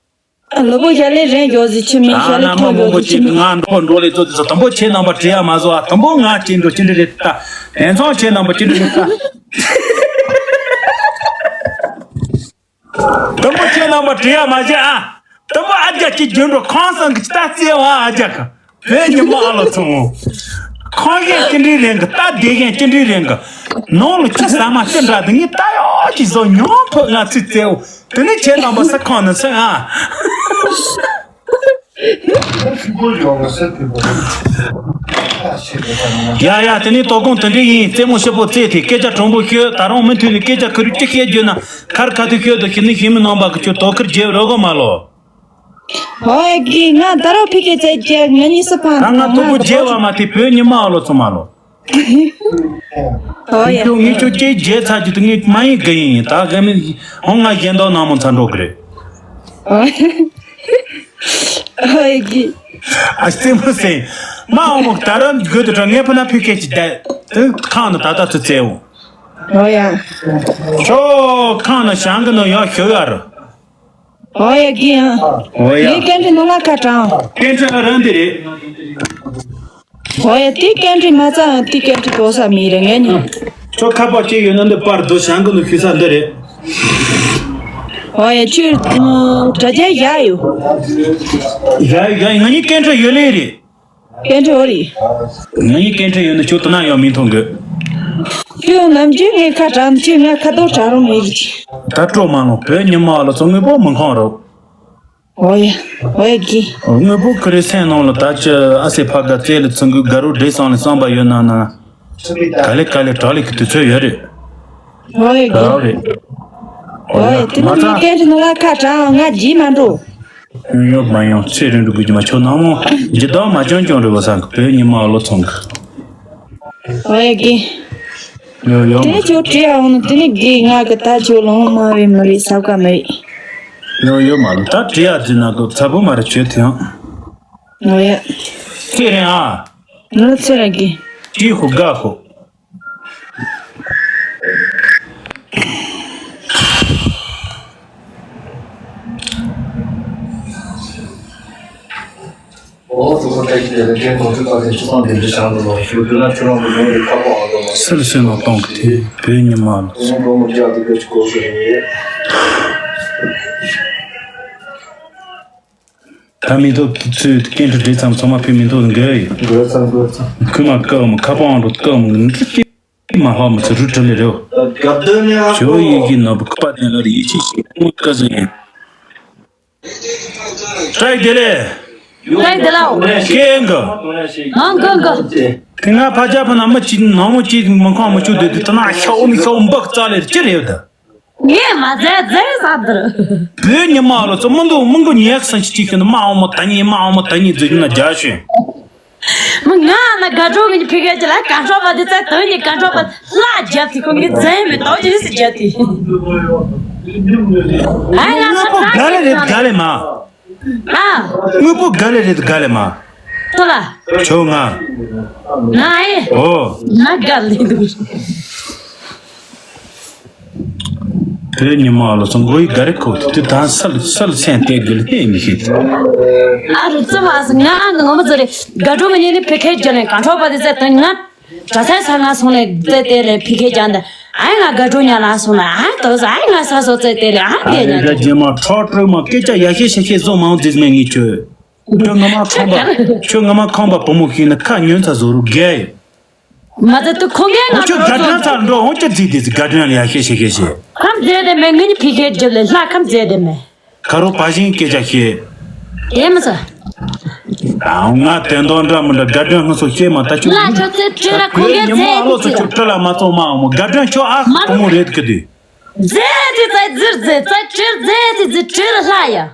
ལུ་གུ་ཞལ་ལས་རན་ཡོད་ཟི་ཆི་མིན་ཞལ་ལས་ཐོ་ཡོད་ཟི་ཆི་མིན། ང་འགྲོ་འགྲོ་ལས་ཚོ་དེ་ཚོ་དང་པོ་ཁྱེད་རྣམ་པ་བྲེལ་ཡ་མ་བཟོ་ཨ། དང་པོ་ང་ཅི་འགྲོ་ཅི་འདྲ་རེད་ད། དེང་སང་ཁྱེད་རྣམ་པ་ཅི་འདྲ་རེད་ད། དང་པོ་ཁྱེད་རྣམ་པ་བྲེལ་ཡ་མ་བྱེད་ཨ། དང་པོ་ཨ་རྒྱ་ཅི་རྒྱུན་འགྲོ་ཁང་སང་གི་ད་རྩེ་བ་ཨ་རྒྱ་ག་བོད་ཉི་མ་ཨ་ལོ་ཚང་། ཁང་ཁན་ཅི་འདྲ་རེད་གི་ད་བསྡད་ཁན་ཅི་འདྲ་རེད་གི་ནང་ལ་ཅི་ཟ་མ་ཅི་འདྲ་དེ་ངས་ད་ཡོད་ཅི་བཟོ་མྱོང་ཕོད་ང་ཚོས་བཙལ་འོ། དེ་ནས་ཁྱེད་རྣམ་པ་ས་ཁང་ནས་སོང་ཨ། ཡ་ཡ་དེ་ནས་དོ་དགོང་དེ་འདྲ་ཡིན། རྩེད་མོ་ཞིབ་པོ་རྩེས་ཏེ་སྐད་ཆ་དྲང་པོ་ཤོད། ད་རུང་མུ་མཐུད་ནས་སྐད་ཆ་ཁུ་རུ་ཅི་བཤད་རྒྱུ་ན་ཁར་ཁ་ཐུག་ཤོད་དོ་ཤི་ནི་ཤི་མི་རྣམ་པ་གི་ཁྱོད་དོ་ཁུར་རྒྱབ་རོགས་གོ་མ་ལོ། ཧོ་ཡ་གི་ང་ད་རུང་ཕི་ཁེ་ཙེ་ཅེ་ང་གཉིས་སུ་ཕང་ད་ང་ཐུག་པོ་རྒྱབ་བ་མ་ཐེ་བོད་ཉི་མ་ཨ་ལོ་ཚོ་མ་ལོ། ཨོ་ཡ། ངས་ཁྱོད་ངས་ཁྱོད་ཀྱིས་བརྗེད་ཚར་རྒྱུ་དེ་ངས་མ་ཡིན་གི་ཡིན་ད་ག་མི་ཧོང་ང་གཞན་དག་ནང་མོ་ཚ་འགྲོ་གི་རེད། ཨོ་ཡ་གི། ཨ་སྟེ་མོ་སེ། མ་འོ་མོ་ད་ར་དགོད་དུ་དྲ་ངས་ཕུ་ན་ཕི་ཁེ་ཅི་ད། དེ་ཁང་ནི་ད་ད་ཚུ་བཙལ་འོང་། ཨོ་ཡ། ཁྱོད་ཁང་ནི་བྱང་གི་ནི་ཡག་ཤོད་ཡ་རུ། ཨོ་ཡ་གི་ཡ། ཨོ་ཡ། ངས་ཀན་ཁྲི་ནང་ལ་ཁ་དྲངས། ཀན་ཁྲི་ཨ་རང་འདི་རེད། ཨོ་ཡ་དེ་ཀན་ཁྲི་མ་ཚང་དེ་ཀན་ཁྲི་གོ་ས་མི་རེད་ངས་ཉོ། ཁྱོད་ཁ་པར་ཅིག་ཡོད་ན་འདི་པར་དུ་བྱང་གི་ནི་ཕི་ས་འདི་རེད། ཨོ་ཡ་ཁྱོད་དྲ་རྒྱ་ཡ་ཡོད། ཡ་ཡ་ང་གཉིས་ཀན་ཁྲི་ཡོད་ལེ་རེད། ཀན་ཁྲི་ཨོ་རེད། ང་གཉིས་ཀན་ཁྲི་ཡོད་ན་ཁྱོད་དུ་ན་ཡང་མི་མཐོང་གི་ཁྱོད་ནམ་རྒྱུན་ངས་ཁ་དྲངས་ཁྱོད་ང་ཁ་དོག་དྲ་རུང་མེད་གི་ད་སྤྲོ་མ་ལོང་བོད་ཉི་མ་ལ་ཚོ་དངོས་པོ་མི་འཁང་རོགས། ཨོ་ཡ། ཨོ་ཡ་གི། དངོས་པོ་ཁི་རེ་སེམས་ནང་ལ་ད་ཅི་ཨ་སེ་ཕ་ག་རྩེ་ལ་ཚང་གི་དགའ་རོགས་འདྲེ་སང་ལ་བསམ་པ་ཡོད་ན་ན། ག་ལེ་ག་ལེ་གྲག་ལེ་གི་དུས་ཚོད་ཡོད་རེད། ཨོ་ཡ་གི། གྲག་རེད། ཨོ་ཡ་དེ་མ་ནི་ཚ། ངའི་སྐད་རིགས་ནང་ལ་ཁ་གྲག་ང་ཇི་མ་འགྲོ། ཡོང་ཡོད་མ་ཡོང་ཚེ་རིང་འགྲོ་དགོས་ཀྱི་མ་ཆོག་ནང་མོ་ཇི་ལྟར་མ་བྱང་ཀྱང་རེད་བ་སང་གི་བོད་ཉི་མ་ཨ་ལོ་ཚང་གི། ཨོ་ཡ་གི། ཡོ་ཡོ། དེ་ནི་ཁྱོད་བྲིས་ཡ་འོང་ནི་དེ་ནི་དགེ་ང་གི་ད་ཁྱོད་ལོང་མ་རེད་མ་རེད་ཟབ་ག་མ་རེད། ཡོ་ཡོ་མ་ལོ་ད་བྲིས་ཡ་དེ་ན་གོ་ཚ་པོ་མ་རེད་ཁྱོད་དེ་ཡང་། ཨོ་ཡ། ཚེ་རིང་ཨ། ང་ཚེ་རིང་གི། ཅི་ཧུ་དགའ་ཧོ། སིལ་སིལ་ནང་གཏོང་གི་དེ་བོད་ཉི་མ་ལ། ད་མི་ཐོག་ཚོས་སྐད་འཕྲིན་བྲིས་ཙམ་ཚང་མ་ཕེབས་མི་ཐོག་འགལ་ཡོད། འགལ་ཙམ་འགལ་ཙམ། ཁུ་མ་ཀ་མ་ཁ་པང་འགྲོ་ཀ་མ་འགྲོ་ཀི་མ་ཧོ་མ་ཚུ་རུ་ཁྲི་ལི་རེའོ། ཞོ་ཡི་གི་ནོ་བུ་ཁ་པ་དེ་ལ་རི་ཡི་ཆི་ཤི་མུ་ཀ་ཟི་ཡིན། ཏྲའི་དེ་ལེ། ཏྲའི་དེ་ལའོ། ཀེ་ཨང་གི། ཨང་གི་ཨང་གི། དེ་ང་ཕ་ཅག་ཕ་ན་མ་ཅི་ནོ་མོ་ཅི་མ་ཁོང་མ་ཅུ་དེ་དེ་ད་ན་ཤའོ་མི་ཤའོ་འབག་རྩ་ལེ་ཅི་རེད་ད། ངས་མ་ཟས་ཟས་ཟ་འདིར། བོད་ཉི་མ་ལོ་ཚོ་མི་འདུག་མི་འགུ་ཉེག་སང་ཅི་ཅི་ཤི་ན་མ་འོ་མོ་ད་ཉི་མ་འོ་མོ་ད་ཉི་ཟེར་གྱི་ན་རྒྱ་ཤོད། མི་ང་ན་དགའ་སྤྲོ་གི་ཕི་གེ་ཅི་ལ་དགའ་སྤྲོ་བ་དེ་ཚ་དོན་ནི་དགའ་སྤྲོ་བ་ལ་རྒྱབ་དེ་ཁོང་གི་ཟས་མི་དོ་ཅི་སི་རྒྱབ་དེ། ཨ་ང་ས་དགའ་ལེ་རེད་དགའ་ལེ་མ། ཨ། དངོས་པོ་དགའ་ལེ་རེད་དགའ་ལེ་མ། ཐོ་ལ། ཁྱོད་ང་། ང་ཨེ། ཨོ། ང་དགའ་ལེ་འདུག་བོད་ཉི་མ་ལོ་ཚོ་མགོ་ཡི་དགའ་རེ་ཁོ་དེ་དུས་ད་སལ་སལ་སེན་ཏེ་དགེ་ལེ་ཏེ་མི་ཤེས་ཏེ། ཨ་རུ་ཙི་མ་སི་ང་ཨང་གི་ངོ་མ་ཙི་རེ་དགའ་སྤྲོ་མ་ཉིན་ནི་ཕི་ཁེ་ཇ་ནེ་གང་ཁྲོ་པ་དེ་ཙེ་ཏེ་ང་གྲྭ་ཚན་ས་ང་སོང་ནས་ཙེ་ཏེ་རེ་ཕི་ཁེ་ཇ་འདི་ཨ་ང་དགའ་སྤྲོ་ཉ་ལ་སོང་ན་ཨ་ཏོ་ས་ཨ་ང་ས་སོ་ཙེ་ཏེ་རེ་ཨ་ཨ་དེ་ཉ་རེ་ར་ཇེ་མ་ཁྲོ་ཁྲོ་མ་སྐད་ཆ་ཡ་ཤེ་ཤེ་ཤེ་བཟོ་མང་ཙིས་མེ་ངི་ཁྱོད། ཁྱོད་ང་མ་ཁོང་པ་ཁྱོད་ང་མ་ཁོང་པ་བུ་མོ་ཤིག་ན་ཁ་ཉོན་ཚ་བཟོ་རུ་རྒྱལ་ཡོད། མ་ཚད་དུ་ཁོང་གིས་ང་ཨོ་ཁྱོད་དགའ་སྤྲོ་ཚ་འགྲོ་ཨོ་ཁྱོད་རྫིག་དེ་དགའ་སྤྲོ་ལ་ཡ་ཤེ་ཤེ་ཤེ་ཤེ། ཁམས་རྫས་དེ་མེད་ངེད་གཉིས་ཕི་ཁེ་རྒྱབ་ལས་ལྷ་ཁམས་རྫས་དེ་མེད། ཁ་རོ་བ་ཞིང་སྐད་ཆ་ཤེས། དེ་མི་ཚ། ཨ་ང་དེ་འདོན་འདྲ་མི་འདྲ་དགའ་སྤྲོ་ང་ཚོ་ཤེས་མ་ད་ཁྱོད་ལྷ་ཁྱོད་ཚེ་ཁྲི་ར་ཁོང་གིས་རྫས་དེ་ཚེ། ཁྱོད་ཁྲི་ལ་མ་ཚོགས་མ་ཨོ་མོ་དགའ་སྤྲོ་ཁྱོད་ཨ་མ་བུ་མོ་རེད་གི་དུས། རྫས་དེ་ཚེ་རྫིར་རྫས་ཚེ་ཁྲིར་རྫས་དེ་རྫི་ཁྲིར་ལྷ་ཡ།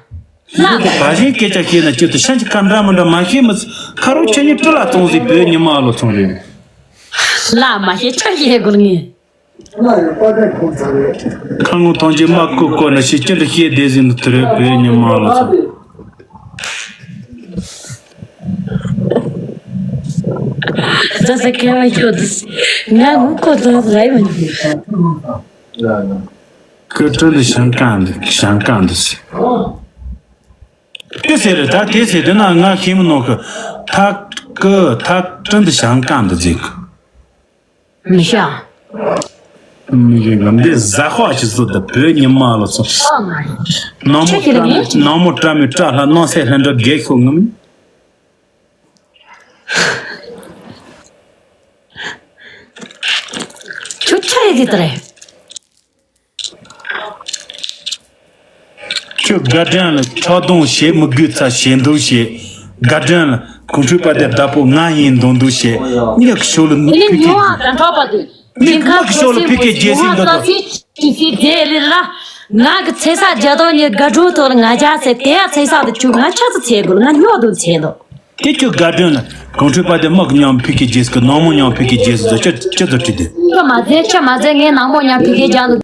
ལྷ། བ་ཞིང་སྐད་ཆ་ཤེས་ན་ཁྱོད་དུ་ཤན་གྱི་ཁ་འདྲ་མི་འདྲ་མ་ཤེས་མི་ཚ་ཁ་རོ་ཁྱེད་གཉིས་ཁྲི་ལ་ཚོང་ཟིག་བོད་ཉི་མ་ལོ་ཚོང་རེད། ལ་མ་ཤེས་ཁྲ་ཤེས་དགོས་ངེས། ཁ་ངོ་ཐང་ཆེན་མ་ཀོ་ཀོ་ན་ཤེས་ཁྱེད་འདྲ་ཤེས་བསྡད་ཟིན་དུ་དུ་རེད་བོད་ཉི་མ་ལོ་ཚོང་། ད་ས་ཁ་བ་ཤོད་དུས་ང་ངུ་ཁོ་ཚོ་ལ་ཡོང་། ཀི་ཀྲི་འདི་ཞང་ཀང་འདི་ཞང་ཀང་འདི་ཟེར། དེ་ཟེར་རེད། ད་དེ་ཟེར་དེ་ན་ང་ཤེས་མི་ནོར་གི། ཐག་ཀི་ཐག་ཀྲི་འདི་ཞང་ཀང་འདི་ཟེར་གི། མི་ཤ། མི་ཤ་གམ་འདི་ཟ་ཧོ་ཅི་བཟོ་ད་བོད་ཉི་མ་ལོ་ཚོ། ཨོ་མ། ནང་མོ་ཆ་ཤས་ལ་བཀྲ་མི་ངས་ནང་མོ་བཀྲ་མི་བཀྲ་ལྷ་སྣང་སྲིད་ལྷུན་གྲུབ་རྒྱལ་ཤོག་ངམ། ཁྱོད་ཆ་ཡི་དེ་ལྟར་རེད། ཁྱོད་དགའ་ལྡན་ལ་ཁྲག་རྡུང་བྱེད། མི་དགོས་ཚ་ཞེ་འདུག་བྱེད། དགའ་ལྡན་ལ་གོང་ཁྲོས་པ་དེ་བདག་པོ་ང་ཡིན་མདུང་འདུག་བྱེད། མྱི་གི་ཤོ་ལ་དེ་ནི་ཕི་ཁེ་མྱོང་བ་གང་ཐོག་པ་དེ་མྱི་མི་གི་ཤོ་ལ་ཕི་ཁེ་རྒྱལ་སྲིད་འདུག་ད། ཅི་ཟེར་ལེ་ར། ང་གི་ཚེ་ས་རྒྱ་ཐོག་ཉིད་དགའ་སྤྲོ་ཐོག་ལ་ང་རྒྱ་ཚེ་དེ་ཡ་ཚེ་ས་དུ་བཅུག་ང་ཆ་ཚ་ཚེ་དགོས་ང་སྨྱོ་དུ་ཚེ་དོ། དེ་ཁྱོད་དགའ་ལྡན་ལ་གོང་ཁྲོས་པ་དེ་དམག་མཉམ་ཕི་ཁེ་རྒྱལ་སྲིད་ཀྱི་ནང་མོ་མཉམ་ཕི་ཁེ་རྒྱལ་སྲིད་ཟེར་ཅི་ཅི་ཟེར་བྲིས་དེ། ཁྱོད་མ་ཟེར་ཁྱོད་མ་ཟེར་ངའི་ནང་མོ་མཉམ་ཕི་ཁེ་རྒྱག་འདུག་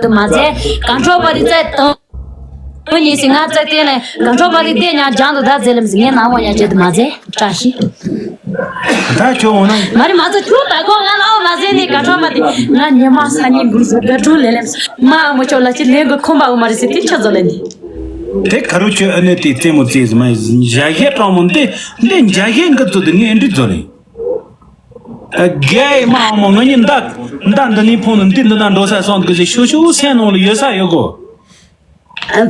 དུ་མ་ཟད་གང་འཕྲོག་པ་རི་རྩེ་དང་། ཉིན་ཞིག་ང་རྩེ་སྟེང་ནས་གང་འཕྲོག་པ་རི་ལྟས་ཉག་རྒྱང་དུ་ད་ཟེར་ལམ་ཟིན་ངའི་ནང་མོ་ཉག་བྱེད་དུ་མ་ཟད་བཀྲ་ཤིས། ད་ཁྱོད་འོང་ན། མ་རི་མ་ཚོ་ཁྱོད་ད་གོ་ང་ལའོ་མ་ཟད་ནི་གང་འཕྲོག་པ་དེ་ང་ཉི་མ་ས་ཉིན་འགུལ་སོ་དགའ་སྤྲོ་ལེ་ལེམ་སོ་མ་མོ་ཁྱོད་ལ་ཅི་ལེན་དགོས་ཁོམ་པའོ་མ་རི་ཟེར་དེ་ཁྱོད་ཚོ་ལེན་ནི། དེ་ཁ་རུ་ཁྱོད་ཨ་ནེ་དེ་རྩེད་མོ་རྩེས་ཟིན་མ་ཡིན་འཇའ་ཤེལ་སྤྲང་མོ་འདི་འདི་འཇའ་ཤེལ་འགི་ཚོ་དེ་ངས་འདི་ཚོ་ལེན། རྒྱལ་མ་འོང་མོ་ང་གཉིས་མདའ་མདའ་འདི་ནས་ཕུང་ནས་འདི་འདི་ན་འགྲོ་ས་སོང་གི་ཟེར་ཤུ་ཤུ་སེམས་ནང་ལ་ཡོད་ས་ཡོད་གོ།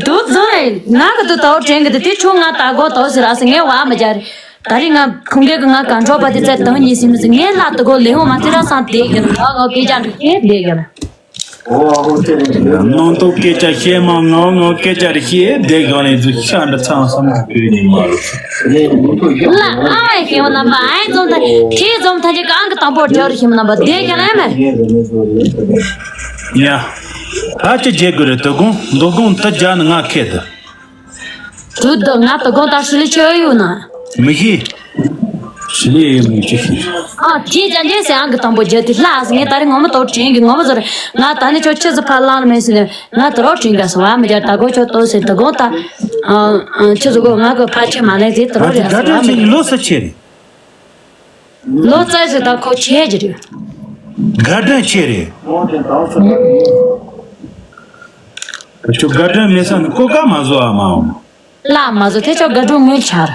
དུ་རྫོང་རེད་ང་གི་དུ་དའོ་དྲན་གི་དུ་དེ་ཆུང་ང་ད་གོ་དའོ་ཟེར་ཨ་སི་ངས་བ་མི་རྒྱ་རེད། ད་རེས་ང་ཁུང་གེ་གི་ང་གང་འཕྲོག་པ་དེ་ཚད་དང་གཉིས་ཟིན་མི་ཟིན་ངས་ལ་དུ་གོ་ལེ་ཧོ་མ་དེ་ར་སང་དེ་གི་ང་ངོ་སྐད་ཆ་འདྲི་ཤེས་དེ་གི་ལ། ནང་དུ་སྐད་ཆ་བཤད་མ་ངའོ་ངའོ་སྐད་ཆ་རེ་བཤད་བསྡད་གང་ལས་ཚུལ་ཤ་འདྲ་ཚང་བསམ་བོད་ཉི་མ་ལ། ལ་ཨ་བའི་ཤེས་བ་ན་བ་ཨའི་ཙོམ་ད་ཁྱེད་ཙོམ་ད་ཅི་གང་གི་དང་པོ་རྒྱ་རུ་ཤེས་བ་ན་བ་བསྡད་གང་ལས་མེད། ཡ། ཨ་ཅི་བརྗེད་དགོས་རེད་དོ་དགོང་དོ་དགོང་ད་རྒྱ་ནི་ང་ཁེ་ད། དུ་དུ་ང་དོ་དགོང་ད་ཧྲི་ལི་ཆོ་ཡོད་ན། མི་ཤེས། ཞི་ལི་ཡོད་མི་ཅི་ཤེས། ཨ་ཁྱེད་ཅང་ཅེ་སེ་ཨང་གི་དང་པོ་རྒྱ་དེ་ལྷ་ཨ་སི་ངས་ད་རེས་ངོ་མ་དོ་དྲན་གི་ངོ་མ་ཟོ་རེད་ང་ད་ནི་ཆོ་ཆེ་ཟི་ཕ་ལང་མེད་སི་ནས། ང་དུ་རོགས་དྲིན་དགའ་སོ་བ་མི་རྒྱ་ད་གོ་ཆོ་ཏོ་ཟེར་དུ་གོ་ད། ཁྱེད་ཚོ་གོ་ང་གོ་ཕ་ཆེ་མ་ལེན་ཟེར་དུ་རོགས་རེད་སོ་བ་མི་རྒྱ། ལོ་ས་ཆེ་རེད། ལོ་ཙཱ་ཟེར་ད་ཁོ་ཆེ་གི་རེད། དགའ་སྤྲོ་ཆེ་རེད། ཁྱོད་དགའ་སྤྲོ་མེད་ས་ནི་ཀོ་ཀ་མ་བཟོ་བ་མ་འོང་། ལ་མ་བཟོ་དེ་ཆོ་དགའ་སྤྲོ་ངོས་ཆར།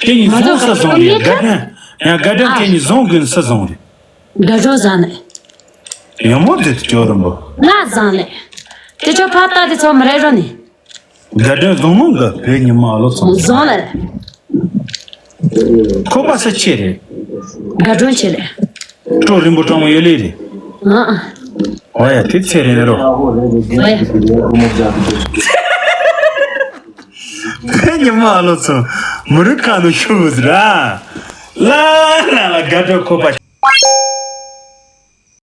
ཁྱེད་གཉིས་བཟང་ས་བཟང་རེད་དགའ་སྤྲོ། ཡང་དགའ་སྤྲོ་ཁྱེད་གཉིས་བཟང་དགོས་ས་བཟང་རེད། དགའ་སྤྲོ་བཟང་ནས། ཡང་མོ་དེ་ཚོ་ཅོ་རམ་པོ། ང་བཟང་ནས། དེ་ཆོ་ཕ་ལྟ་དེ་ཚོ་མི་རེ་རོ་ནི། དགའ་སྤྲོ་བཟང་མོ་འགའ་བོད་ཉི་མ་ལོ་ཚང་བཟང་ལ། ཁོ་པ་ས་ཆེ་རེད། དགའ་སྤྲོ་ཆེ་ལས། སྤྲོ་རིན་པོ་སྤྲང་མོ་ཡོད་ལེ་རེད། ཨ་ཨ། ཨོ་ཡ་དེ་ཚེ་རིང་རོ། ཨོ་ཡ། བོད་ཉི་མ་ལོ་ཚང་མི་རིགས་ཁ་ནོ་ཤུ་བུ་ཟེར་ཨ། ལ་ལ་ལ་དགའ་སྤྲོ་ཁོ་པ་